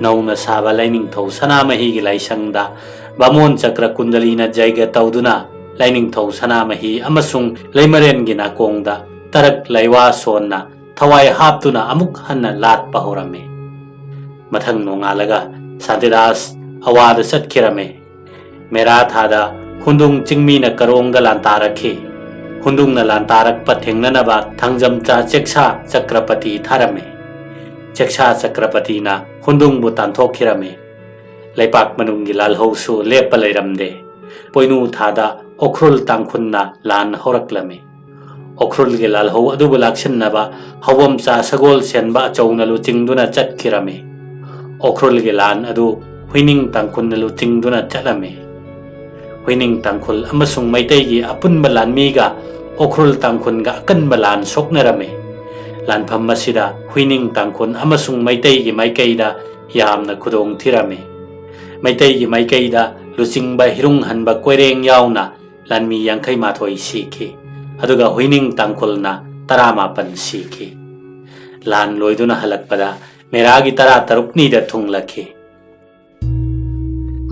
ꯅꯧꯅ ꯁꯥꯕ ꯂꯥꯏꯅꯤꯡꯊꯧ ꯁꯅꯥꯃꯍꯤꯒꯤ ꯂꯥꯏꯁꯪꯗ ꯕꯥꯃꯣꯟ ꯆꯀ꯭ꯔ ꯀꯨꯟꯗꯂꯤꯅ ꯖꯩꯒ ꯇꯧꯗꯨꯅ ꯂꯥꯏꯅꯤꯡꯊꯧ ꯁꯅꯥꯃꯍꯤ ꯑꯃꯁꯨꯡ ꯂꯩꯃꯔꯦꯟꯒꯤ ꯅꯥꯀꯣꯡꯗ ꯇꯔꯛ ꯂꯩꯋꯥ ꯁꯣꯟꯅ ꯊꯋꯥꯏ ꯍꯥꯞꯇꯨꯅ ꯑꯃꯨꯛ ꯍꯟꯅ ꯂꯥꯠꯄ ꯍꯧꯔꯝꯃꯤ꯫ ꯃꯊꯪ ꯅꯣꯡꯉꯥꯜꯂꯒ ꯁꯥꯟꯇꯤꯗꯥꯁ ꯑꯋꯥꯗ ꯆꯠꯈꯤꯔꯝꯃꯤ꯫ ꯃꯦꯔꯥ ꯊꯥꯗ ꯍꯨꯟꯗꯨꯡ ꯆꯤꯡꯃꯤꯅ ꯀꯔꯣꯡꯗ ꯂꯥꯟꯇꯥꯔꯛꯈꯤ꯫ ꯍꯨꯟꯗꯨꯡꯅ ꯂꯥꯟꯇꯥꯔꯛꯄ ꯊꯦꯡꯅꯅꯕ ꯊꯥꯡꯖꯝꯆꯥ ꯆꯦꯛꯁꯥ ꯆꯀ꯭ꯔꯄꯇꯤ ꯊꯥꯔꯝꯃꯤ꯫ ꯆꯦꯛꯁꯥ ꯆꯀ꯭ꯔꯄꯇꯤꯅ ꯍꯨꯟꯗꯨꯡꯕꯨ ꯇꯥꯟꯊꯣꯛꯈꯤꯔꯝꯃꯤ꯫ ꯂꯩꯄꯥꯛ ꯃꯅꯨꯡꯒꯤ ꯂꯥꯜꯍꯧꯁꯨ ꯂꯦꯞꯄ ꯂꯩꯔꯝꯗꯦ꯫ ꯄꯣꯏꯅꯨ ꯊꯥꯗ ꯎꯈ꯭ꯔꯨꯜ ꯇꯥꯡꯈꯨꯜꯅ ꯂꯥꯟ ꯍꯧꯔꯛꯂꯝꯃꯤ꯫ ꯎꯈ꯭ꯔꯨꯜꯒꯤ ꯂꯥꯜꯍꯧ ꯑꯗꯨꯕꯨ ꯂꯥꯛꯁꯤꯟꯅꯕ ꯍꯧꯕꯝꯆꯥ ꯁꯒꯣꯜ ꯁꯦꯟꯕ ꯑꯆꯧꯅ ꯂꯨꯆꯤꯡꯗꯨꯅ ꯆꯠꯈꯤꯔꯝꯃꯤ꯫ ꯎꯈ꯭ꯔꯨꯜꯒꯤ ꯂꯥꯟ ꯑꯗꯨ ꯍꯨꯏꯅꯤꯡ ꯇꯥꯡꯈꯨꯜꯅ ꯂꯨꯆꯤꯡꯗꯨꯅ ꯆꯠꯂꯝꯃꯤ꯫ ꯍꯨꯏꯅꯤꯡ ꯇꯥꯡꯈꯨꯜ ꯑꯃꯁꯨꯡ ꯃꯩꯇꯩꯒꯤ ꯑꯄꯨꯟꯕ ꯂꯥꯟꯃꯤꯒ ꯎꯈ꯭ꯔꯨꯜ ꯇꯥꯡꯈꯨꯜꯒ ꯑꯀꯟꯕ ꯂꯥꯟ ꯁꯣꯛꯅꯔꯝꯃꯤ꯫ ꯂꯥꯟꯐꯝ ꯑꯁꯤꯗ ꯍꯨꯏꯅꯤꯡ ꯇꯥꯡꯈꯨꯜ ꯑꯃꯁꯨꯡ ꯃꯩꯇꯩꯒꯤ ꯃꯥꯏꯀꯩꯗ ꯌꯥꯝꯅ ꯈꯨꯗꯣꯡ ꯊꯤꯔꯝꯃꯤ꯫ ꯃꯩꯇꯩꯒꯤ ꯃꯥꯏꯀꯩꯗ ꯂꯨꯆꯤꯡꯕ ꯍꯤꯔꯨꯡꯍꯟꯕ ꯀꯣꯏꯔꯦꯡ ꯌꯥꯎꯅ ꯂꯥꯟꯃꯤ ꯌꯥꯡꯈꯩ ꯃꯥꯊꯣꯏ ꯁꯤꯈꯤ, ꯑꯗꯨꯒ ꯍꯨꯏꯅꯤꯡ ꯇꯥꯡꯈꯨꯜꯅ ꯇꯔꯥꯃꯥꯄꯟ ꯁꯤꯈꯤ꯫ ꯂꯥꯟ ꯂꯣꯏꯗꯨꯅ ꯍꯜꯂꯛꯄꯗ ꯃꯦꯔꯥꯒꯤ ꯇꯔꯥ ꯇꯔꯨꯛꯅꯤꯗ ꯊꯨꯡꯂꯛꯈꯤ꯫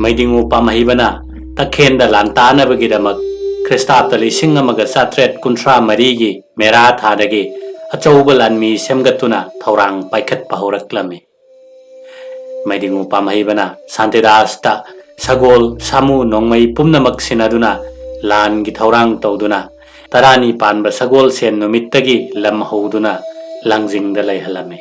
ꯃꯩꯗꯤꯡꯉꯨ ꯄꯥꯝꯍꯩꯕꯅ ꯇꯈꯦꯟꯗ ꯂꯥꯟ ꯇꯥꯅꯕꯒꯤꯗꯃꯛ ꯈ꯭ꯔꯤꯁꯇꯥꯕꯇ ꯂꯤꯁꯤꯡ ꯑꯃꯒ ꯆꯥꯇ꯭ꯔꯦꯠ ꯀꯨꯟꯊ꯭ꯔꯥ ꯃꯔꯤꯒꯤ ꯃꯦꯔꯥ ꯊꯥꯗꯒꯤ ꯑꯆꯧꯕ ꯂꯥꯟꯃꯤ ꯁꯦꯝꯒꯠꯇꯨꯅ ꯊꯧꯔꯥꯡ ꯄꯥꯏꯈꯠꯄ ꯍꯧꯔꯛꯂꯝꯃꯤ꯫ ꯃꯩꯗꯤꯡꯉꯨ ꯄꯥꯝꯍꯩꯕꯅ ꯁꯥꯟꯇꯤꯗꯥꯁꯇ ꯁꯒꯣꯜ, ꯁꯥꯃꯨ, ꯅꯣꯡꯃꯩ ꯄꯨꯝꯅꯃꯛ ꯁꯤꯟꯅꯗꯨꯅ ꯂꯥꯟꯒꯤ ꯊꯧꯔꯥꯡ ꯇꯧꯗꯨꯅ ꯇꯔꯥꯅꯤ ꯄꯥꯟꯕ ꯁꯒꯣꯜꯁꯦꯟ ꯅꯨꯃꯤꯠꯇꯒꯤ ꯂꯝ ꯍꯧꯗꯨꯅ ꯂꯥꯡꯖꯤꯡꯗ ꯂꯩꯍꯜꯂꯝꯃꯤ꯫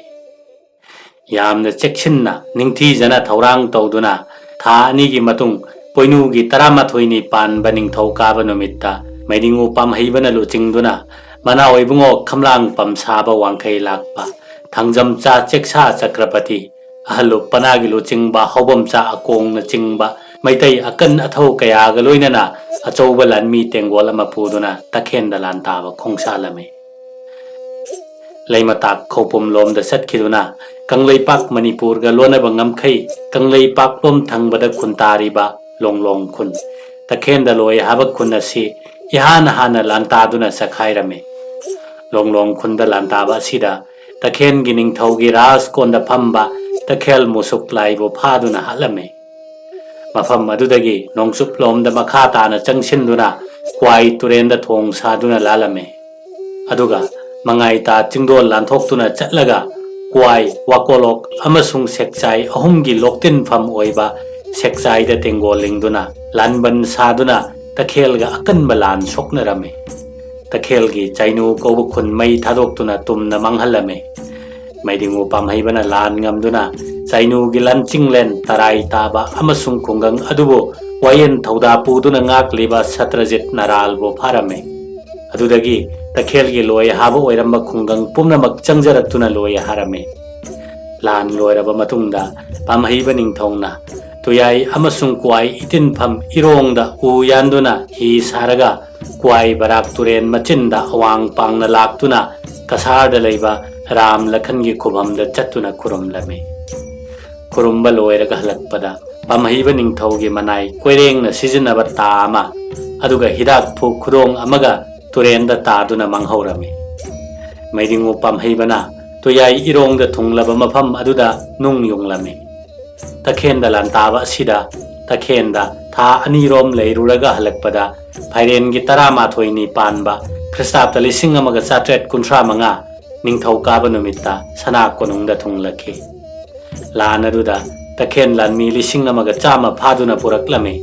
ꯌꯥꯝꯅ ꯆꯦꯛꯁꯤꯟꯅ, ꯅꯤꯡꯊꯤꯖꯅ ꯊꯧꯔꯥꯡ ꯇꯧꯗꯨꯅ, ꯊꯥ ꯑꯅꯤꯒꯤ ꯃꯇꯨꯡ, ꯄꯣꯏꯅꯨꯒꯤ ꯇꯔꯥꯃꯥꯊꯣꯏꯅꯤ ꯄꯥꯟꯕ ꯅꯤꯡꯊꯧꯀꯥꯕ ꯅꯨꯃꯤꯠꯇ, ꯃꯩꯗꯤꯡꯉꯨ ꯄꯥꯝꯍꯩꯕꯅ ꯂꯨꯆꯤꯡꯗꯨꯅ, ꯃꯅꯥꯎ ꯏꯕꯨꯡꯉꯣ ꯈꯝꯂꯥꯡ ꯄꯝꯁꯥꯕ ꯋꯥꯡꯈꯩ ꯂꯥꯛꯄ, ꯊꯥꯡꯖꯝꯆꯥ ꯆꯦꯛꯁꯥ ꯆꯀ꯭ꯔꯄꯇꯤ, ꯑꯍꯜ ꯂꯨꯞ ꯄꯅꯥꯒꯤ ꯂꯨꯆꯤꯡꯕ ꯍꯧꯕꯝꯆꯥ ꯑꯀꯣꯡꯅꯆꯤꯡꯕ ꯃꯩꯇꯩ ꯑꯀꯟ ꯑꯊꯧ ꯀꯌꯥꯒ ꯂꯣꯏꯅꯅ ꯑꯆꯧꯕ ꯂꯥꯟꯃꯤ ꯇꯦꯡꯒꯣꯜ ꯑꯃ ꯄꯨꯗꯨꯅ ꯇꯈꯦꯟꯗ ꯂꯥꯟꯇꯥꯕ ꯈꯣꯡꯁꯥꯜꯂꯝꯃꯤ꯫ ꯂꯩꯃꯇꯥꯛ ꯈꯧꯄꯨꯝ ꯂꯣꯝꯗ ꯆꯠꯈꯤꯗꯨꯅ ꯀꯪꯂꯩꯄꯥꯛ ꯃꯅꯤꯄꯨꯔꯒ ꯂꯣꯟꯅꯕ ꯉꯝꯈꯩ ꯀꯪꯂꯩꯄꯥꯛꯂꯣꯝ ꯊꯪꯕꯗ ꯈꯨꯟꯇꯥꯔꯤꯕ ꯂꯣꯡꯂꯣꯡ ꯈꯨꯟ, ꯇꯈꯦꯟꯗ ꯂꯣꯏ ꯍꯥꯕ ꯈꯨꯟ ꯑꯁꯤ ꯏꯍꯥꯟ ꯍꯥꯟꯅ ꯂꯥꯟꯇꯥꯗꯨꯅ ꯆꯈꯥꯏꯔꯝꯃꯤ꯫ ꯂꯣꯡꯂꯣꯡ ꯈꯨꯟꯗ ꯂꯥꯟꯇꯥꯕ ꯑꯁꯤꯗ ꯇꯈꯦꯟꯒꯤ ꯅꯤꯡꯊꯧꯒꯤ ꯔꯥꯖꯀꯣꯟꯗ ꯐꯝꯕ ꯇꯈꯦꯜ ꯃꯨꯁꯨꯛ ꯂꯥꯏꯕꯨ ꯐꯥꯗꯨꯅ ꯍꯥꯠꯂꯝꯃꯤ꯫ ꯃꯐꯝ ꯑꯗꯨꯗꯒꯤ ꯅꯣꯡꯆꯨꯞꯂꯣꯝꯗ ꯃꯈꯥ ꯇꯥꯅ ꯆꯪꯁꯤꯟꯗꯨꯅ ꯀ꯭ꯋꯥꯏ ꯇꯨꯔꯦꯟꯗ ꯊꯣꯡ ꯁꯥꯗꯨꯅ ꯂꯥꯜꯂꯝꯃꯤ꯫ ꯑꯗꯨꯒ ꯃꯉꯥꯏꯇꯥ ꯆꯤꯡꯗꯣꯜ ꯂꯥꯟꯊꯣꯛꯇꯨꯅ ꯆꯠꯂꯒ ꯀ꯭ꯋꯥꯏ, ꯋꯥꯀꯣꯂꯣꯛ ꯑꯃꯁꯨꯡ ꯁꯦꯛꯆꯥꯏ ꯑꯍꯨꯝꯒꯤ ꯂꯣꯛꯇꯤꯟꯐꯝ ꯑꯣꯏꯕ ꯁꯦꯛꯆꯥꯏꯗ ꯇꯦꯡꯒꯣꯜ ꯂꯤꯡꯗꯨꯅ ꯂꯥꯟꯕꯟ ꯁꯥꯗꯨꯅ ꯇꯈꯦꯜꯒ ꯑꯀꯟꯕ ꯂꯥꯟ ꯁꯣꯛꯅꯔꯝꯃꯤ꯫ ꯇꯈꯦꯜꯒꯤ ꯆꯥꯏꯅꯨ ꯀꯧꯕ ꯈꯨꯟ ꯃꯩ ꯊꯥꯗꯣꯛꯇꯨꯅ ꯇꯨꯝꯅ ꯃꯥꯡꯍꯜꯂꯝꯃꯤ꯫ ꯃꯩꯗꯤꯡꯉꯨ ꯄꯥꯝꯍꯩꯕꯅ ꯂꯥꯟ ꯉꯝꯗꯨꯅ ꯆꯥꯏꯅꯨꯒꯤ ꯂꯥꯟꯆꯤꯡꯂꯦꯟ ꯇꯔꯥꯏ ꯇꯥꯕ ꯑꯃꯁꯨꯡ ꯈꯨꯡꯒꯪ ꯑꯗꯨꯕꯨ ꯋꯥꯌꯦꯟ ꯊꯧꯗꯥ ꯄꯨꯗꯨꯅ ꯉꯥꯛꯂꯤꯕ ꯁꯇ꯭ꯔꯖꯤꯠ ꯅꯔꯥꯜꯕꯨ ꯐꯥꯔꯝꯃꯤ꯫ ꯑꯗꯨꯗꯒꯤ ꯇꯈꯦꯜꯒꯤ ꯂꯣꯏ ꯍꯥꯕ ꯑꯣꯏꯔꯝꯕ ꯈꯨꯡꯒꯪ ꯄꯨꯝꯅꯃꯛ ꯆꯪꯖꯔꯛꯇꯨꯅ ꯂꯣꯏ ꯍꯥꯔꯝꯃꯤ꯫ ꯂꯥꯟ ꯂꯣꯏꯔꯕ ꯃꯇꯨꯡꯗ ꯄꯥꯝꯍꯩꯕ ꯅꯤꯡꯊꯧꯅ ꯇꯨꯌꯥꯏ ꯑꯃꯁꯨꯡ ꯀ꯭ꯋꯥꯏ ꯏꯇꯤꯟꯐꯝ ꯏꯔꯣꯡꯗ ꯎ ꯌꯥꯟꯗꯨꯅ ꯍꯤ ꯁꯥꯔꯒ ꯀ꯭ꯋꯥꯏ ꯕꯔꯥꯛ ꯇꯨꯔꯦꯟ ꯃꯆꯤꯟꯗ ꯑꯋꯥꯡ ꯄꯥꯡꯅ ꯂꯥꯛꯇꯨꯅ ꯀꯁꯥꯔꯗ ꯂꯩꯕ ꯔꯥꯝ ꯂꯈꯟꯒꯤ ꯈꯨꯕꯝꯗ ꯆꯠꯇꯨꯅ ꯈꯨꯔꯨꯝꯂꯝꯃꯤ꯫ ꯈꯨꯔꯨꯝꯕ ꯂꯣꯏꯔꯒ ꯍꯜꯂꯛꯄꯗ ꯄꯥꯝꯍꯩꯕ ꯅꯤꯡꯊꯧꯒꯤ ꯃꯅꯥꯏ ꯀꯣꯏꯔꯦꯡꯅ ꯁꯤꯖꯤꯟꯅꯕ ꯇꯥ ꯑꯃ, ꯑꯗꯨꯒ ꯍꯤꯗꯥꯛ ꯐꯨ ꯈꯨꯗꯣꯡ ꯑꯃꯒ ꯇꯨꯔꯦꯟꯗ ꯇꯥꯗꯨꯅ ꯃꯥꯡꯍꯧꯔꯝꯃꯤ꯫ ꯃꯩꯗꯤꯡꯉꯨ ꯄꯥꯝꯍꯩꯕꯅ ꯇꯨꯌꯥꯏ ꯏꯔꯣꯡꯗ ꯊꯨꯡꯂꯕ ꯃꯐꯝ ꯑꯗꯨꯗ ꯅꯨꯡ ꯌꯨꯡꯂꯝꯃꯤ꯫ ꯇꯈꯦꯟꯗ ꯂꯥꯟꯇꯥꯕ ꯑꯁꯤꯗ ꯇꯈꯦꯟꯗ ꯊꯥ ꯑꯅꯤꯔꯣꯝ ꯂꯩꯔꯨꯔꯒ ꯍꯜꯂꯛꯄꯗ ꯐꯥꯏꯔꯦꯟꯒꯤ ꯇꯔꯥꯃꯥꯊꯣꯏꯅꯤ ꯄꯥꯟꯕ ꯈ꯭ꯔꯤꯁꯇꯥꯕꯇ ꯂꯤꯁꯤꯡ ꯑꯃꯒ ꯆꯥꯇ꯭ꯔꯦꯠ ꯀꯨꯟꯊ꯭ꯔꯥ ꯃꯉꯥ ꯅꯤꯡꯊꯧꯀꯥꯕ ꯅꯨꯃꯤꯠꯇ ꯁꯅꯥ ꯀꯣꯅꯨꯡꯗ ꯊꯨꯡꯂꯛꯈꯤ꯫ ꯂꯥꯟ ꯑꯗꯨꯗ ꯇꯈꯦꯟ ꯂꯥꯟꯃꯤ ꯂꯤꯁꯤꯡ ꯑꯃꯒ ꯆꯥꯝꯃ ꯐꯥꯗꯨꯅ ꯄꯨꯔꯛꯂꯝꯃꯤ꯫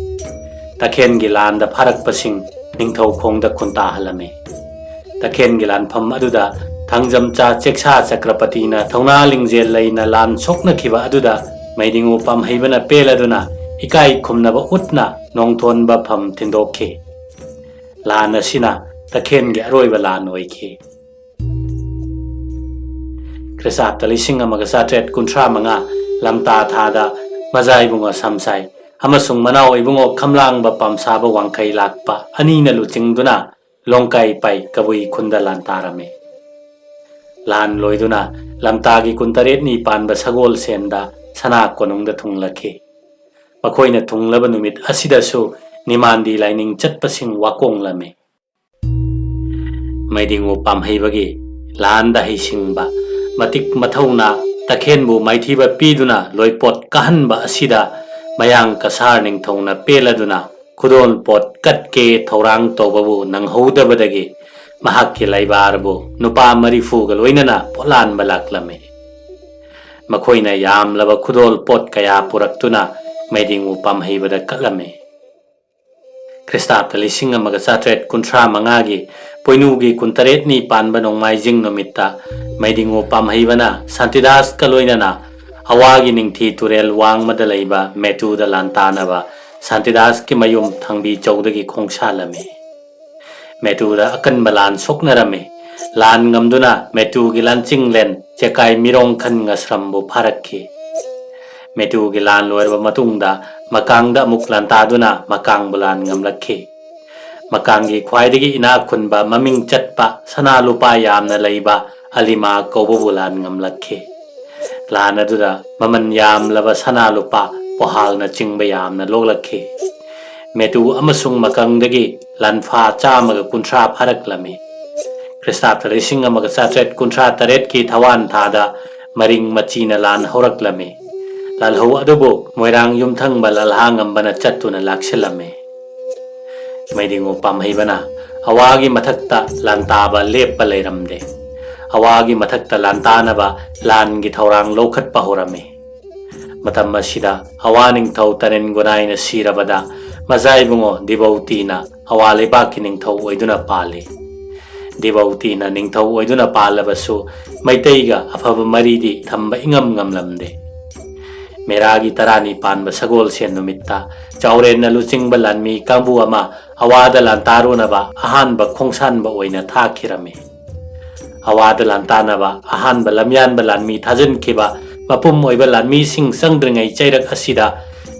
ꯇꯈꯦꯟꯒꯤ ꯂꯥꯟꯗ ꯐꯥꯔꯛꯄꯁꯤꯡ ꯅꯤꯡꯊꯧꯈꯣꯡꯗ ꯈꯨꯟꯇꯥꯍꯜꯂꯝꯃꯤ꯫ ꯇꯈꯦꯟꯒꯤ ꯂꯥꯟꯐꯝ ꯑꯗꯨꯗ ꯊꯥꯡꯖꯝꯆꯥ ꯆꯦꯛꯁꯥ ꯆꯀ꯭ꯔꯄꯇꯤꯅ ꯊꯧꯅꯥ ꯂꯤꯡꯖꯦꯜ ꯂꯩꯅ ꯂꯥꯟ ꯁꯣꯛꯅꯈꯤꯕ ꯑꯗꯨꯗ ꯃꯩꯗꯤꯡꯉꯨ ꯄꯥꯝꯍꯩꯕꯅ ꯄꯦꯜꯂꯗꯨꯅ ꯏꯀꯥꯏ ꯈꯨꯝꯅꯕ ꯎꯠꯅ ꯅꯣꯡꯊꯣꯟꯕ ꯐꯝ ꯊꯤꯟꯗꯣꯛꯈꯤ꯫ ꯂꯥꯟ ꯑꯁꯤꯅ ꯇꯈꯦꯟꯒꯤ ꯑꯔꯣꯏꯕ ꯂꯥꯟ ꯑꯣꯏꯈꯤ꯫ ꯈ꯭ꯔꯤꯁꯇꯥꯕꯇ ꯂꯤꯁꯤꯡ ꯑꯃꯒ ꯆꯥꯇ꯭ꯔꯦꯠ ꯀꯨꯟꯊ꯭ꯔꯥ ꯃꯉꯥ ꯂꯝꯇꯥ ꯊꯥꯗ ꯃꯖꯥ ꯏꯕꯨꯡꯉꯣ ꯁꯝꯁꯥꯏ ꯑꯃꯁꯨꯡ ꯃꯅꯥꯎ ꯏꯕꯨꯡꯉꯣ ꯈꯝꯂꯥꯡꯕ ꯄꯥꯝꯁꯥꯕ ꯋꯥꯡꯈꯩ ꯂꯥꯛꯄ ꯑꯅꯤꯅ ꯂꯨꯆꯤꯡꯗꯨꯅ ꯂꯣꯡꯀꯥꯏ ꯄꯥꯏ ꯀꯕꯨꯏ ꯈꯨꯟꯗ ꯂꯥꯟ ꯇꯥꯔꯝꯃꯤ꯫ ꯂꯥꯟ ꯂꯣꯏꯗꯨꯅ ꯂꯝꯇꯥꯒꯤ ꯀꯨꯟꯇꯔꯦꯠꯅꯤ ꯄꯥꯟꯕ ꯁꯒꯣꯜꯁꯦꯟꯗ ꯁꯅꯥ ꯀꯣꯅꯨꯡꯗ ꯊꯨꯡꯂꯛꯈꯤ꯫ ꯃꯈꯣꯏꯅ ꯊꯨꯡꯂꯕ ꯅꯨꯃꯤꯠ ꯑꯁꯤꯗꯁꯨ ꯅꯤꯃꯥꯟꯗꯤ ꯂꯥꯏꯅꯤꯡ ꯆꯠꯄꯁꯤꯡ ꯋꯥꯀꯣꯡꯂꯝꯃꯤ꯫ ꯃꯩꯗꯤꯡꯉꯨ ꯄꯥꯝꯍꯩꯕꯒꯤ ꯂꯥꯟꯗ ꯍꯩꯁꯤꯡꯕ, ꯃꯇꯤꯛ ꯃꯊꯧꯅ ꯇꯈꯦꯟꯕꯨ ꯃꯥꯏꯊꯤꯕ ꯄꯤꯗꯨꯅ ꯂꯣꯏꯄꯣꯠ ꯀꯥꯍꯟꯕ ꯑꯁꯤꯗ ꯃꯌꯥꯡ ꯀꯁꯥꯔ ꯅꯤꯡꯊꯧꯅ ꯄꯦꯜꯂꯗꯨꯅ ꯈꯨꯗꯣꯜ ꯄꯣꯠ ꯀꯠꯀꯦ ꯊꯧꯔꯥꯡ ꯇꯧꯕꯕꯨ ꯅꯪꯍꯧꯗꯕꯗꯒꯤ ꯃꯍꯥꯛꯀꯤ ꯂꯩꯕꯥꯔꯕꯨ ꯅꯨꯄꯥ ꯃꯔꯤꯐꯨꯒ ꯂꯣꯏꯅꯅ ꯄꯣꯠꯂꯥꯟꯕ ꯂꯥꯛꯂꯝꯃꯤ꯫ ꯃꯈꯣꯏꯅ ꯌꯥꯝꯂꯕ ꯈꯨꯗꯣꯜ ꯄꯣꯠ ꯀꯌꯥ ꯄꯨꯔꯛꯇꯨꯅ ꯃꯩꯗꯤꯡꯉꯨ ꯄꯥꯝꯍꯩꯕꯗ ꯀꯠꯂꯝꯃꯤ꯫ ꯈ꯭ꯔꯤꯁꯇꯥꯕꯇ ꯂꯤꯁꯤꯡ ꯑꯃꯒ ꯆꯥꯇ꯭ꯔꯦꯠ ꯀꯨꯟꯊ꯭ꯔꯥ ꯃꯉꯥꯒꯤ ꯄꯣꯏꯅꯨꯒꯤ ꯀꯨꯟꯇꯔꯦꯠꯅꯤ ꯄꯥꯟꯕ ꯅꯣꯡꯃꯥꯏꯖꯤꯡ ꯅꯨꯃꯤꯠꯇ ꯃꯩꯗꯤꯡꯉꯨ ꯄꯥꯝꯍꯩꯕꯅ ꯁꯥꯟꯇꯤꯗꯥꯁꯀ ꯂꯣꯏꯅꯅ ꯑꯋꯥꯒꯤ ꯅꯤꯡꯊꯤ ꯇꯨꯔꯦꯜ ꯋꯥꯡꯃꯗ ꯂꯩꯕ ꯃꯦꯇꯨꯗ ꯂꯥꯟꯇꯥꯅꯕ ꯁꯥꯟꯇꯤꯗꯥꯁꯀꯤ ꯃꯌꯨꯝ ꯊꯥꯡꯕꯤ ꯆꯧꯗꯒꯤ ꯈꯣꯡꯁꯥꯜꯂꯝꯃꯤ꯫ ꯃꯦꯇꯨꯗ ꯑꯀꯟꯕ ꯂꯥꯟ ꯁꯣꯛꯅꯔꯝꯃꯤ꯫ ꯂꯥꯟ ꯉꯝꯗꯨꯅ ꯃꯦꯇꯨꯒꯤ ꯂꯥꯟꯆꯤꯡꯂꯦꯟ ꯆꯦꯀꯥꯏ ꯃꯤꯔꯣꯡꯈꯟ ꯉꯁ꯭ꯔꯝꯕꯨ ꯐꯥꯔꯛꯈꯤ꯫ ꯃꯦꯇꯨꯒꯤ ꯂꯥꯟ ꯂꯣꯏꯔꯕ ꯃꯇꯨꯡꯗ ꯃꯀꯥꯡꯗ ꯑꯃꯨꯛ ꯂꯥꯟꯇꯥꯗꯨꯅ ꯃꯀꯥꯡꯕꯨ ꯂꯥꯟ ꯉꯝꯂꯛꯈꯤ꯫ ꯃꯀꯥꯡꯒꯤ ꯈ꯭ꯋꯥꯏꯗꯒꯤ ꯏꯅꯥꯛ ꯈꯨꯟꯕ, ꯃꯃꯤꯡ ꯆꯠꯄ, ꯁꯅꯥ ꯂꯨꯄꯥ ꯌꯥꯝꯅ ꯂꯩꯕ ꯑꯂꯤꯃꯥ ꯀꯧꯕꯕꯨ ꯂꯥꯟ ꯉꯝꯂꯛꯈꯤ꯫ ꯂꯥꯟ ꯑꯗꯨꯗ ꯃꯃꯜ ꯌꯥꯝꯂꯕ ꯁꯅꯥ ꯂꯨꯄꯥ, ꯄꯣꯍꯥꯜꯅ ꯆꯤꯡꯕ ꯌꯥꯝꯅ ꯂꯣꯛꯂꯛꯈꯤ꯫ ꯃꯦꯇꯨ ꯑꯃꯁꯨꯡ ꯃꯀꯪꯗꯒꯤ ꯂꯥꯟꯐꯥ ꯆꯥꯝꯃꯒ ꯀꯨꯟꯊ꯭ꯔꯥ ꯐꯥꯔꯛꯂꯝꯃꯤ꯫ ꯈ꯭ꯔꯤꯁꯇꯥꯕꯇ ꯂꯤꯁꯤꯡ ꯑꯃꯒ ꯆꯥꯇ꯭ꯔꯦꯠ ꯀꯨꯟꯊ꯭ꯔꯥ ꯇꯔꯦꯠꯀꯤ ꯊꯋꯥꯟ ꯊꯥꯗ ꯃꯔꯤꯡ ꯃꯆꯤꯅ ꯂꯥꯟ ꯍꯧꯔꯛꯂꯝꯃꯤ꯫ ꯂꯥꯜꯍꯧ ꯑꯗꯨꯕꯨ ꯃꯣꯏꯔꯥꯡ ꯌꯨꯝꯊꯪꯕ ꯂꯜꯍꯥ ꯉꯝꯕꯅ ꯆꯠꯇꯨꯅ ꯂꯥꯛꯁꯤꯜꯂꯝꯃꯤ꯫ ꯃꯩꯗꯤꯡꯉꯨ ꯄꯥꯝꯍꯩꯕꯅ ꯑꯋꯥꯒꯤ ꯃꯊꯛꯇ ꯂꯥꯟꯇꯥꯕ ꯂꯦꯞꯄ ꯂꯩꯔꯝꯗꯦ꯫ ꯑꯋꯥꯒꯤ ꯃꯊꯛꯇ ꯂꯥꯟꯇꯥꯅꯕ ꯂꯥꯟꯒꯤ ꯊꯧꯔꯥꯡ ꯂꯧꯈꯠꯄ ꯍꯧꯔꯝꯃꯤ꯫ ꯃꯇꯝ ꯑꯁꯤꯗ ꯑꯋꯥ ꯅꯤꯡꯊꯧ ꯇꯔꯦꯟ ꯒꯣꯅꯥꯏꯅ ꯁꯤꯔꯕꯗ ꯃꯖꯥꯏꯕꯨꯡꯉꯣ ꯗꯤꯕꯧꯇꯤꯅ ꯑꯋꯥ ꯂꯩꯕꯥꯛꯀꯤ ꯅꯤꯡꯊꯧ ꯑꯣꯏꯗꯨꯅ ꯄꯥꯜꯂꯤ꯫ ꯗꯤꯕꯧꯇꯤꯅ ꯅꯤꯡꯊꯧ ꯑꯣꯏꯗꯨꯅ ꯄꯥꯜꯂꯕꯁꯨ ꯃꯩꯇꯩꯒ ꯑꯐꯕ ꯃꯔꯤꯗꯤ ꯊꯝꯕ ꯏꯉꯝ ꯉꯝꯂꯝꯗꯦ꯫ ꯃꯦꯔꯥꯒꯤ ꯇꯔꯥꯅꯤ ꯄꯥꯟꯕ ꯁꯒꯣꯜꯁꯦꯟ ꯅꯨꯃꯤꯠꯇ ꯆꯥꯎꯔꯦꯟꯅ ꯂꯨꯆꯤꯡꯕ ꯂꯥꯟꯃꯤ ꯀꯥꯡꯕꯨ ꯑꯃ ꯑꯋꯥꯗ ꯂꯥꯟꯇꯥꯔꯨꯅꯕ ꯑꯍꯥꯟꯕ ꯈꯣꯡꯁꯥꯟꯕ ꯑꯣꯏꯅ ꯊꯥꯈꯤꯔꯝꯃꯤ꯫ ꯑꯋꯥꯗ ꯂꯥꯟꯇꯥꯅꯕ ꯑꯍꯥꯟꯕ ꯂꯝꯌꯥꯟꯕ ꯂꯥꯟꯃꯤ ꯊꯥꯖꯤꯟꯈꯤꯕ ꯃꯄꯨꯝ ꯑꯣꯏꯕ ꯂꯥꯟꯃꯤꯁꯤꯡ ꯆꯪꯗ꯭ꯔꯤꯉꯩ ꯆꯩꯔꯛ ꯑꯁꯤꯗ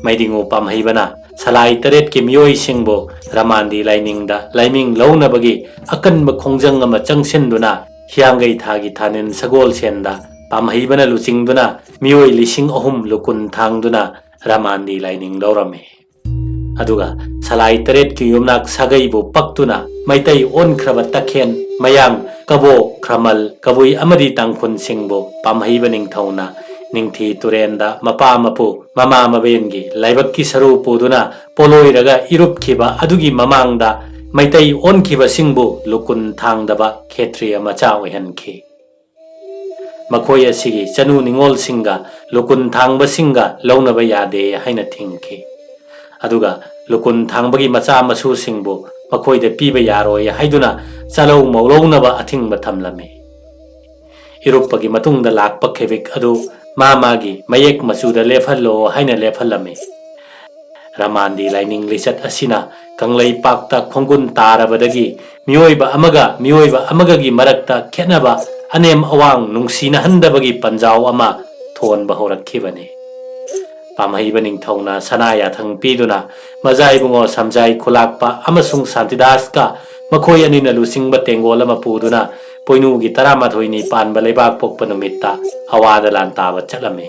ꯃꯩꯗꯤꯉꯨ ꯄꯥꯝꯍꯩꯕꯅ ꯁꯂꯥꯏ ꯇꯔꯦꯠꯀꯤ ꯃꯤꯑꯣꯏꯁꯤꯡꯕꯨ ꯔꯃꯥꯟꯗꯤ ꯂꯥꯏꯅꯤꯡꯗ ꯂꯥꯏꯃꯤꯡ ꯂꯧꯅꯕꯒꯤ ꯑꯀꯟꯕ ꯈꯣꯡꯖꯪ ꯑꯃ ꯆꯪꯁꯤꯟꯗꯨꯅ ꯍꯤꯌꯥꯡꯒꯩ ꯊꯥꯒꯤ ꯊꯥꯅꯤꯟ ꯁꯒꯣꯜꯁꯦꯟꯗ ꯄꯥꯝꯍꯩꯕꯅ ꯂꯨꯆꯤꯡꯗꯨꯅ ꯃꯤꯑꯣꯏ ꯂꯤꯁꯤꯡ ꯑꯍꯨꯝ ꯂꯨꯀꯨꯟ ꯊꯥꯡꯗꯨꯅ ꯔꯃꯥꯟꯗꯤ ꯂꯥꯏꯅꯤꯡ ꯂꯧꯔꯝꯃꯤ꯫ ꯑꯗꯨꯒ ꯁꯂꯥꯏ ꯇꯔꯦꯠꯀꯤ ꯌꯨꯝꯅꯥꯛ ꯁꯥꯒꯩꯕꯨ ꯄꯛꯇꯨꯅ ꯃꯩꯇꯩ ꯑꯣꯟꯈ꯭ꯔꯕ ꯇꯈꯦꯟ, ꯃꯌꯥꯡ, ꯀꯕꯣ, ꯈ꯭ꯔꯃꯜ, ꯀꯕꯨꯏ ꯑꯃꯗꯤ ꯇꯥꯡꯈꯨꯜꯁꯤꯡꯕꯨ ꯄꯥꯝꯍꯩꯕ ꯅꯤꯡꯊꯧꯅ ꯅꯤꯡꯊꯤ ꯇꯨꯔꯦꯟꯗ ꯃꯄꯥ ꯃꯄꯨ ꯃꯃꯥ ꯃꯕꯦꯟꯒꯤ ꯂꯥꯏꯕꯛꯀꯤ ꯁꯔꯨ ꯄꯨꯗꯨꯅ ꯄꯣꯂꯣꯏꯔꯒ ꯏꯔꯨꯞꯈꯤꯕ ꯑꯗꯨꯒꯤ ꯃꯃꯥꯡꯗ ꯃꯩꯇꯩ ꯑꯣꯟꯈꯤꯕꯁꯤꯡꯕꯨ ꯂꯨꯀꯨꯟ ꯊꯥꯡꯗꯕ ꯈꯦꯇ꯭ꯔꯤꯌ ꯃꯆꯥ ꯑꯣꯏꯍꯟꯈꯤ꯫ ꯃꯈꯣꯏ ꯑꯁꯤꯒꯤ ꯆꯅꯨ ꯅꯤꯉꯣꯜꯁꯤꯡꯒ ꯂꯨꯀꯨꯟ ꯊꯥꯡꯕꯁꯤꯡꯒ ꯂꯧꯅꯕ ꯌꯥꯗꯦ ꯍꯥꯏꯅ ꯊꯤꯡꯈꯤ꯫ ꯑꯗꯨꯒ ꯂꯨꯀꯨꯟ ꯊꯥꯡꯕꯒꯤ ꯃꯆꯥ ꯃꯁꯨꯁꯤꯡꯕꯨ ꯃꯈꯣꯏꯗ ꯄꯤꯕ ꯌꯥꯔꯣꯏ ꯍꯥꯏꯗꯨꯅ ꯆꯥꯂꯧ ꯃꯧꯂꯧꯅꯕ ꯑꯊꯤꯡꯕ ꯊꯝꯂꯝꯃꯤ꯫ ꯏꯔꯨꯞꯄꯒꯤ ꯃꯇꯨꯡꯗ ꯂꯥꯛꯄ ꯈꯦꯕꯤꯛ ꯑꯗꯨ ꯃꯥ ꯃꯥꯒꯤ ꯃꯌꯦꯛ ꯃꯆꯨꯗ ꯂꯦꯞꯍꯜꯂꯣ ꯍꯥꯏꯅ ꯂꯦꯞꯍꯜꯂꯝꯃꯤ꯫ ꯔꯃꯥꯟꯗꯤ ꯂꯥꯏꯅꯤꯡ ꯂꯤꯆꯠ ꯑꯁꯤꯅ ꯀꯪꯂꯩꯄꯥꯛꯇ ꯈꯣꯡꯒꯨꯟ ꯇꯥꯔꯕꯗꯒꯤ ꯃꯤꯑꯣꯏꯕ ꯑꯃꯒ ꯃꯤꯑꯣꯏꯕ ꯑꯃꯒꯒꯤ ꯃꯔꯛꯇ ꯈꯦꯠꯅꯕ, ꯑꯅꯦꯝ ꯑꯋꯥꯡ ꯅꯨꯡꯁꯤꯅꯍꯟꯗꯕꯒꯤ ꯄꯟꯖꯥꯎ ꯑꯃ ꯊꯣꯟꯕ ꯍꯧꯔꯛꯈꯤꯕꯅꯤ꯫ ꯄꯥꯝꯍꯩꯕ ꯅꯤꯡꯊꯧꯅ ꯁꯅꯥ ꯌꯥꯊꯪ ꯄꯤꯗꯨꯅ ꯃꯖꯥ ꯏꯕꯨꯡꯉꯣ ꯁꯝꯖꯥꯏ ꯈꯨꯂꯥꯛꯄ ꯑꯃꯁꯨꯡ ꯁꯥꯟꯇꯤꯗꯥꯁꯀ ꯃꯈꯣꯏ ꯑꯅꯤꯅ ꯂꯨꯆꯤꯡꯕ ꯇꯦꯡꯒꯣꯜ ꯑꯃ ꯄꯨꯗꯨꯅ ꯄꯣꯏꯅꯨꯒꯤ ꯇꯔꯥꯃꯥꯊꯣꯏꯅꯤ ꯄꯥꯟꯕ ꯂꯩꯕꯥꯛ ꯄꯣꯛꯄ ꯅꯨꯃꯤꯠꯇ ꯑꯋꯥꯗ ꯂꯥꯟ ꯇꯥꯕ ꯆꯠꯂꯝꯃꯤ꯫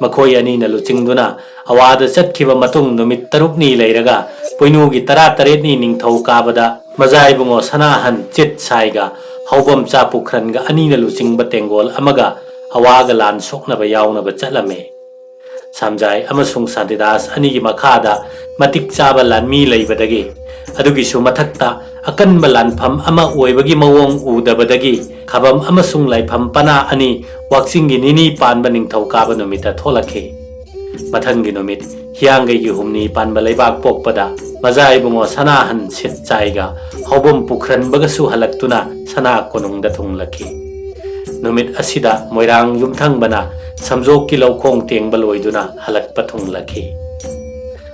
ꯃꯈꯣꯏ ꯑꯅꯤꯅ ꯂꯨꯆꯤꯡꯗꯨꯅ ꯑꯋꯥꯗ ꯆꯠꯈꯤꯕ ꯃꯇꯨꯡ ꯅꯨꯃꯤꯠ ꯇꯔꯨꯛꯅꯤ ꯂꯩꯔꯒ ꯄꯣꯏꯅꯨꯒꯤ ꯇꯔꯥꯇꯔꯦꯠꯅꯤ ꯅꯤꯡꯊꯧ ꯀꯥꯕꯗ ꯃꯖꯥ ꯏꯕꯨꯡꯉꯣ ꯁꯅꯥꯍꯟ ꯆꯤꯠ ꯁꯥꯏꯒ ꯍꯧꯕꯝ ꯆꯥ ꯄꯨꯈ꯭ꯔꯟꯒ ꯑꯅꯤꯅ ꯂꯨꯆꯤꯡꯕ ꯇꯦꯡꯒꯣꯜ ꯑꯃꯒ ꯑꯋꯥꯒ ꯂꯥꯟ ꯁꯣꯛꯅꯕ ꯌꯥꯎꯅꯕ ꯆꯠꯂꯝꯃꯤ꯫ ꯁꯝꯖꯥꯏ ꯑꯃꯁꯨꯡ ꯁꯥꯟꯇꯤꯗꯥꯁ ꯑꯅꯤꯒꯤ ꯃꯈꯥꯗ ꯃꯇꯤꯛ ꯆꯥꯕ ꯂꯥꯟꯃꯤ ꯂꯩꯕꯗꯒꯤ, ꯑꯗꯨꯒꯤꯁꯨ ꯃꯊꯛꯇ ꯑꯀꯟꯕ ꯂꯥꯟꯐꯝ ꯑꯃ ꯑꯣꯏꯕꯒꯤ ꯃꯑꯣꯡ ꯎꯗꯕꯗꯒꯤ ꯈꯥꯕꯝ ꯑꯃꯁꯨꯡ ꯂꯥꯏꯐꯝ ꯄꯅꯥ ꯑꯅꯤ ꯋꯥꯛꯆꯤꯡꯒꯤ ꯅꯤꯅꯤ ꯄꯥꯟꯕ ꯅꯤꯡꯊꯧ ꯀꯥꯕ ꯅꯨꯃꯤꯠꯇ ꯊꯣꯛꯂꯛꯈꯤ꯫ ꯃꯊꯪꯒꯤ ꯅꯨꯃꯤꯠ ꯍꯤꯌꯥꯡꯒꯩꯒꯤ ꯍꯨꯝꯅꯤ ꯄꯥꯟꯕ ꯂꯩꯕꯥꯛ ꯄꯣꯛꯄꯗ ꯃꯖꯥ ꯏꯕꯨꯡꯉꯣ ꯁꯅꯥꯍꯟ ꯁꯤꯠꯆꯥꯏꯒ ꯍꯧꯕꯝ ꯄꯨꯈ꯭ꯔꯟꯕꯒꯁꯨ ꯍꯜꯂꯛꯇꯨꯅ ꯁꯅꯥ ꯀꯣꯅꯨꯡꯗ ꯊꯨꯡꯂꯛꯈꯤ꯫ ꯅꯨꯃꯤꯠ ꯑꯁꯤꯗ ꯃꯣꯏꯔꯥꯡ ꯌꯨꯝꯊꯪꯕꯅ ꯁꯝꯖꯣꯛꯀꯤ ꯂꯧꯈꯣꯡ ꯇꯦꯡꯕ ꯂꯣꯏꯗꯨꯅ ꯍꯜꯂꯛꯄ ꯊꯨꯡꯂꯛꯈꯤ꯫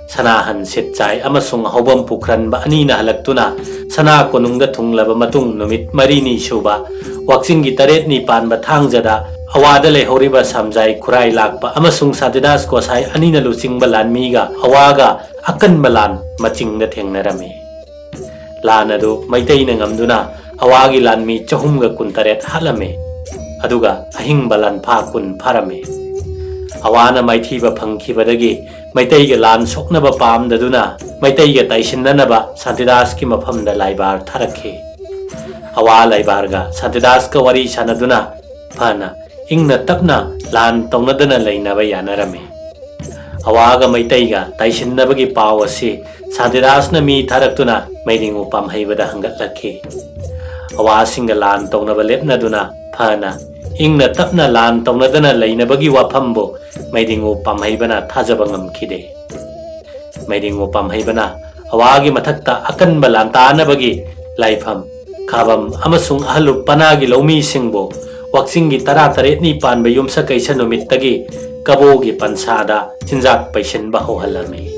ꯁꯅꯥꯍꯟ ꯁꯤꯠꯆꯥꯏ ꯑꯃꯁꯨꯡ ꯍꯧꯕꯝ ꯄꯨꯈ꯭ꯔꯟꯕ ꯑꯅꯤꯅ ꯍꯜꯂꯛꯇꯨꯅ ꯁꯅꯥ ꯀꯣꯅꯨꯡꯗ ꯊꯨꯡꯂꯕ ꯃꯇꯨꯡ ꯅꯨꯃꯤꯠ ꯃꯔꯤꯅꯤ ꯁꯨꯕ ꯋꯥꯛꯆꯤꯡꯒꯤ ꯇꯔꯦꯠꯅꯤ ꯄꯥꯟꯕ ꯊꯥꯡꯖꯗ ꯑꯋꯥꯗ ꯂꯩꯍꯧꯔꯤꯕ ꯁꯝꯖꯥꯏ ꯈꯨꯔꯥꯏ ꯂꯥꯛꯄ ꯑꯃꯁꯨꯡ ꯁꯥꯟꯇꯤꯗꯥꯁ ꯒꯣꯁꯥꯏ ꯑꯅꯤꯅ ꯂꯨꯆꯤꯡꯕ ꯂꯥꯟꯃꯤꯒ ꯑꯋꯥꯒ ꯑꯀꯟꯕ ꯂꯥꯟ ꯃꯆꯤꯡꯗ ꯊꯦꯡꯅꯔꯝꯃꯤ꯫ ꯂꯥꯟ ꯑꯗꯨ ꯃꯩꯇꯩꯅ ꯉꯝꯗꯨꯅ ꯑꯋꯥꯒꯤ ꯂꯥꯟꯃꯤ ꯆꯍꯨꯝꯒ ꯀꯨꯟꯇꯔꯦꯠ ꯍꯥꯠꯂꯝꯃꯤ, ꯑꯗꯨꯒ ꯑꯍꯤꯡꯕ ꯂꯥꯟꯐꯥ ꯀꯨꯟ ꯐꯥꯔꯝꯃꯤ꯫ ꯑꯋꯥꯅ ꯃꯥꯏꯊꯤꯕ ꯐꯪꯈꯤꯕꯗꯒꯤ ꯃꯩꯇꯩꯒ ꯂꯥꯟ ꯁꯣꯛꯅꯕ ꯄꯥꯝꯗꯗꯨꯅ ꯃꯩꯇꯩꯒ ꯇꯥꯏꯁꯤꯟꯅꯅꯕ ꯁꯥꯟꯇꯤꯗꯥꯁꯀꯤ ꯃꯐꯝꯗ ꯂꯥꯏꯕꯥꯔ ꯊꯥꯔꯛꯈꯤ꯫ ꯑꯋꯥ ꯂꯥꯏꯕꯥꯔꯒ ꯁꯥꯟꯇꯤꯗꯥꯁꯀ ꯋꯥꯔꯤ ꯁꯥꯟꯅꯗꯨꯅ ꯐꯅ ꯏꯪꯅ ꯇꯞꯅ ꯂꯥꯟ ꯇꯧꯅꯗꯅ ꯂꯩꯅꯕ ꯌꯥꯅꯔꯝꯃꯤ꯫ ꯑꯋꯥꯒ ꯃꯩꯇꯩꯒ ꯇꯥꯏꯁꯤꯟꯅꯕꯒꯤ ꯄꯥꯎ ꯑꯁꯤ ꯁꯥꯟꯇꯤꯗꯥꯁꯅ ꯃꯤ ꯊꯥꯔꯛꯇꯨꯅ ꯃꯩꯗꯤꯡꯉꯨ ꯄꯥꯝꯍꯩꯕꯗ ꯍꯪꯒꯠꯂꯛꯈꯤ꯫ ꯑꯋꯥꯁꯤꯡꯒ ꯂꯥꯟ ꯇꯧꯅꯕ ꯂꯦꯞꯅꯗꯨꯅ ꯐꯅ ꯏꯪꯅ ꯇꯞꯅ ꯂꯥꯟ ꯇꯧꯅꯗꯅ ꯂꯩꯅꯕꯒꯤ ꯋꯥꯐꯝꯕꯨ ꯃꯩꯗꯤꯡꯉꯨ ꯄꯥꯝꯍꯩꯕꯅ ꯊꯥꯖꯕ ꯉꯝꯈꯤꯗꯦ꯫ ꯃꯩꯗꯤꯡꯉꯨ ꯄꯥꯝꯍꯩꯕꯅ ꯑꯋꯥꯒꯤ ꯃꯊꯛꯇ ꯑꯀꯟꯕ ꯂꯥꯟꯇꯥꯅꯕꯒꯤ ꯂꯥꯏꯐꯝ, ꯈꯥꯕꯝ ꯑꯃꯁꯨꯡ ꯑꯍꯜꯂꯨꯞ ꯄꯅꯥꯒꯤ ꯂꯧꯃꯤꯁꯤꯡꯕꯨ ꯋꯥꯛꯆꯤꯡꯒꯤ ꯇꯔꯥꯇꯔꯦꯠꯅꯤ ꯄꯥꯟꯕ ꯌꯨꯝꯁꯀꯩꯁ ꯅꯨꯃꯤꯠꯇꯒꯤ ꯀꯕꯣꯒꯤ ꯄꯟꯁꯥꯗ ꯆꯤꯟꯖꯥꯛ ꯄꯩꯁꯤꯟꯕ ꯍꯧꯍꯜꯂꯝꯃꯤ꯫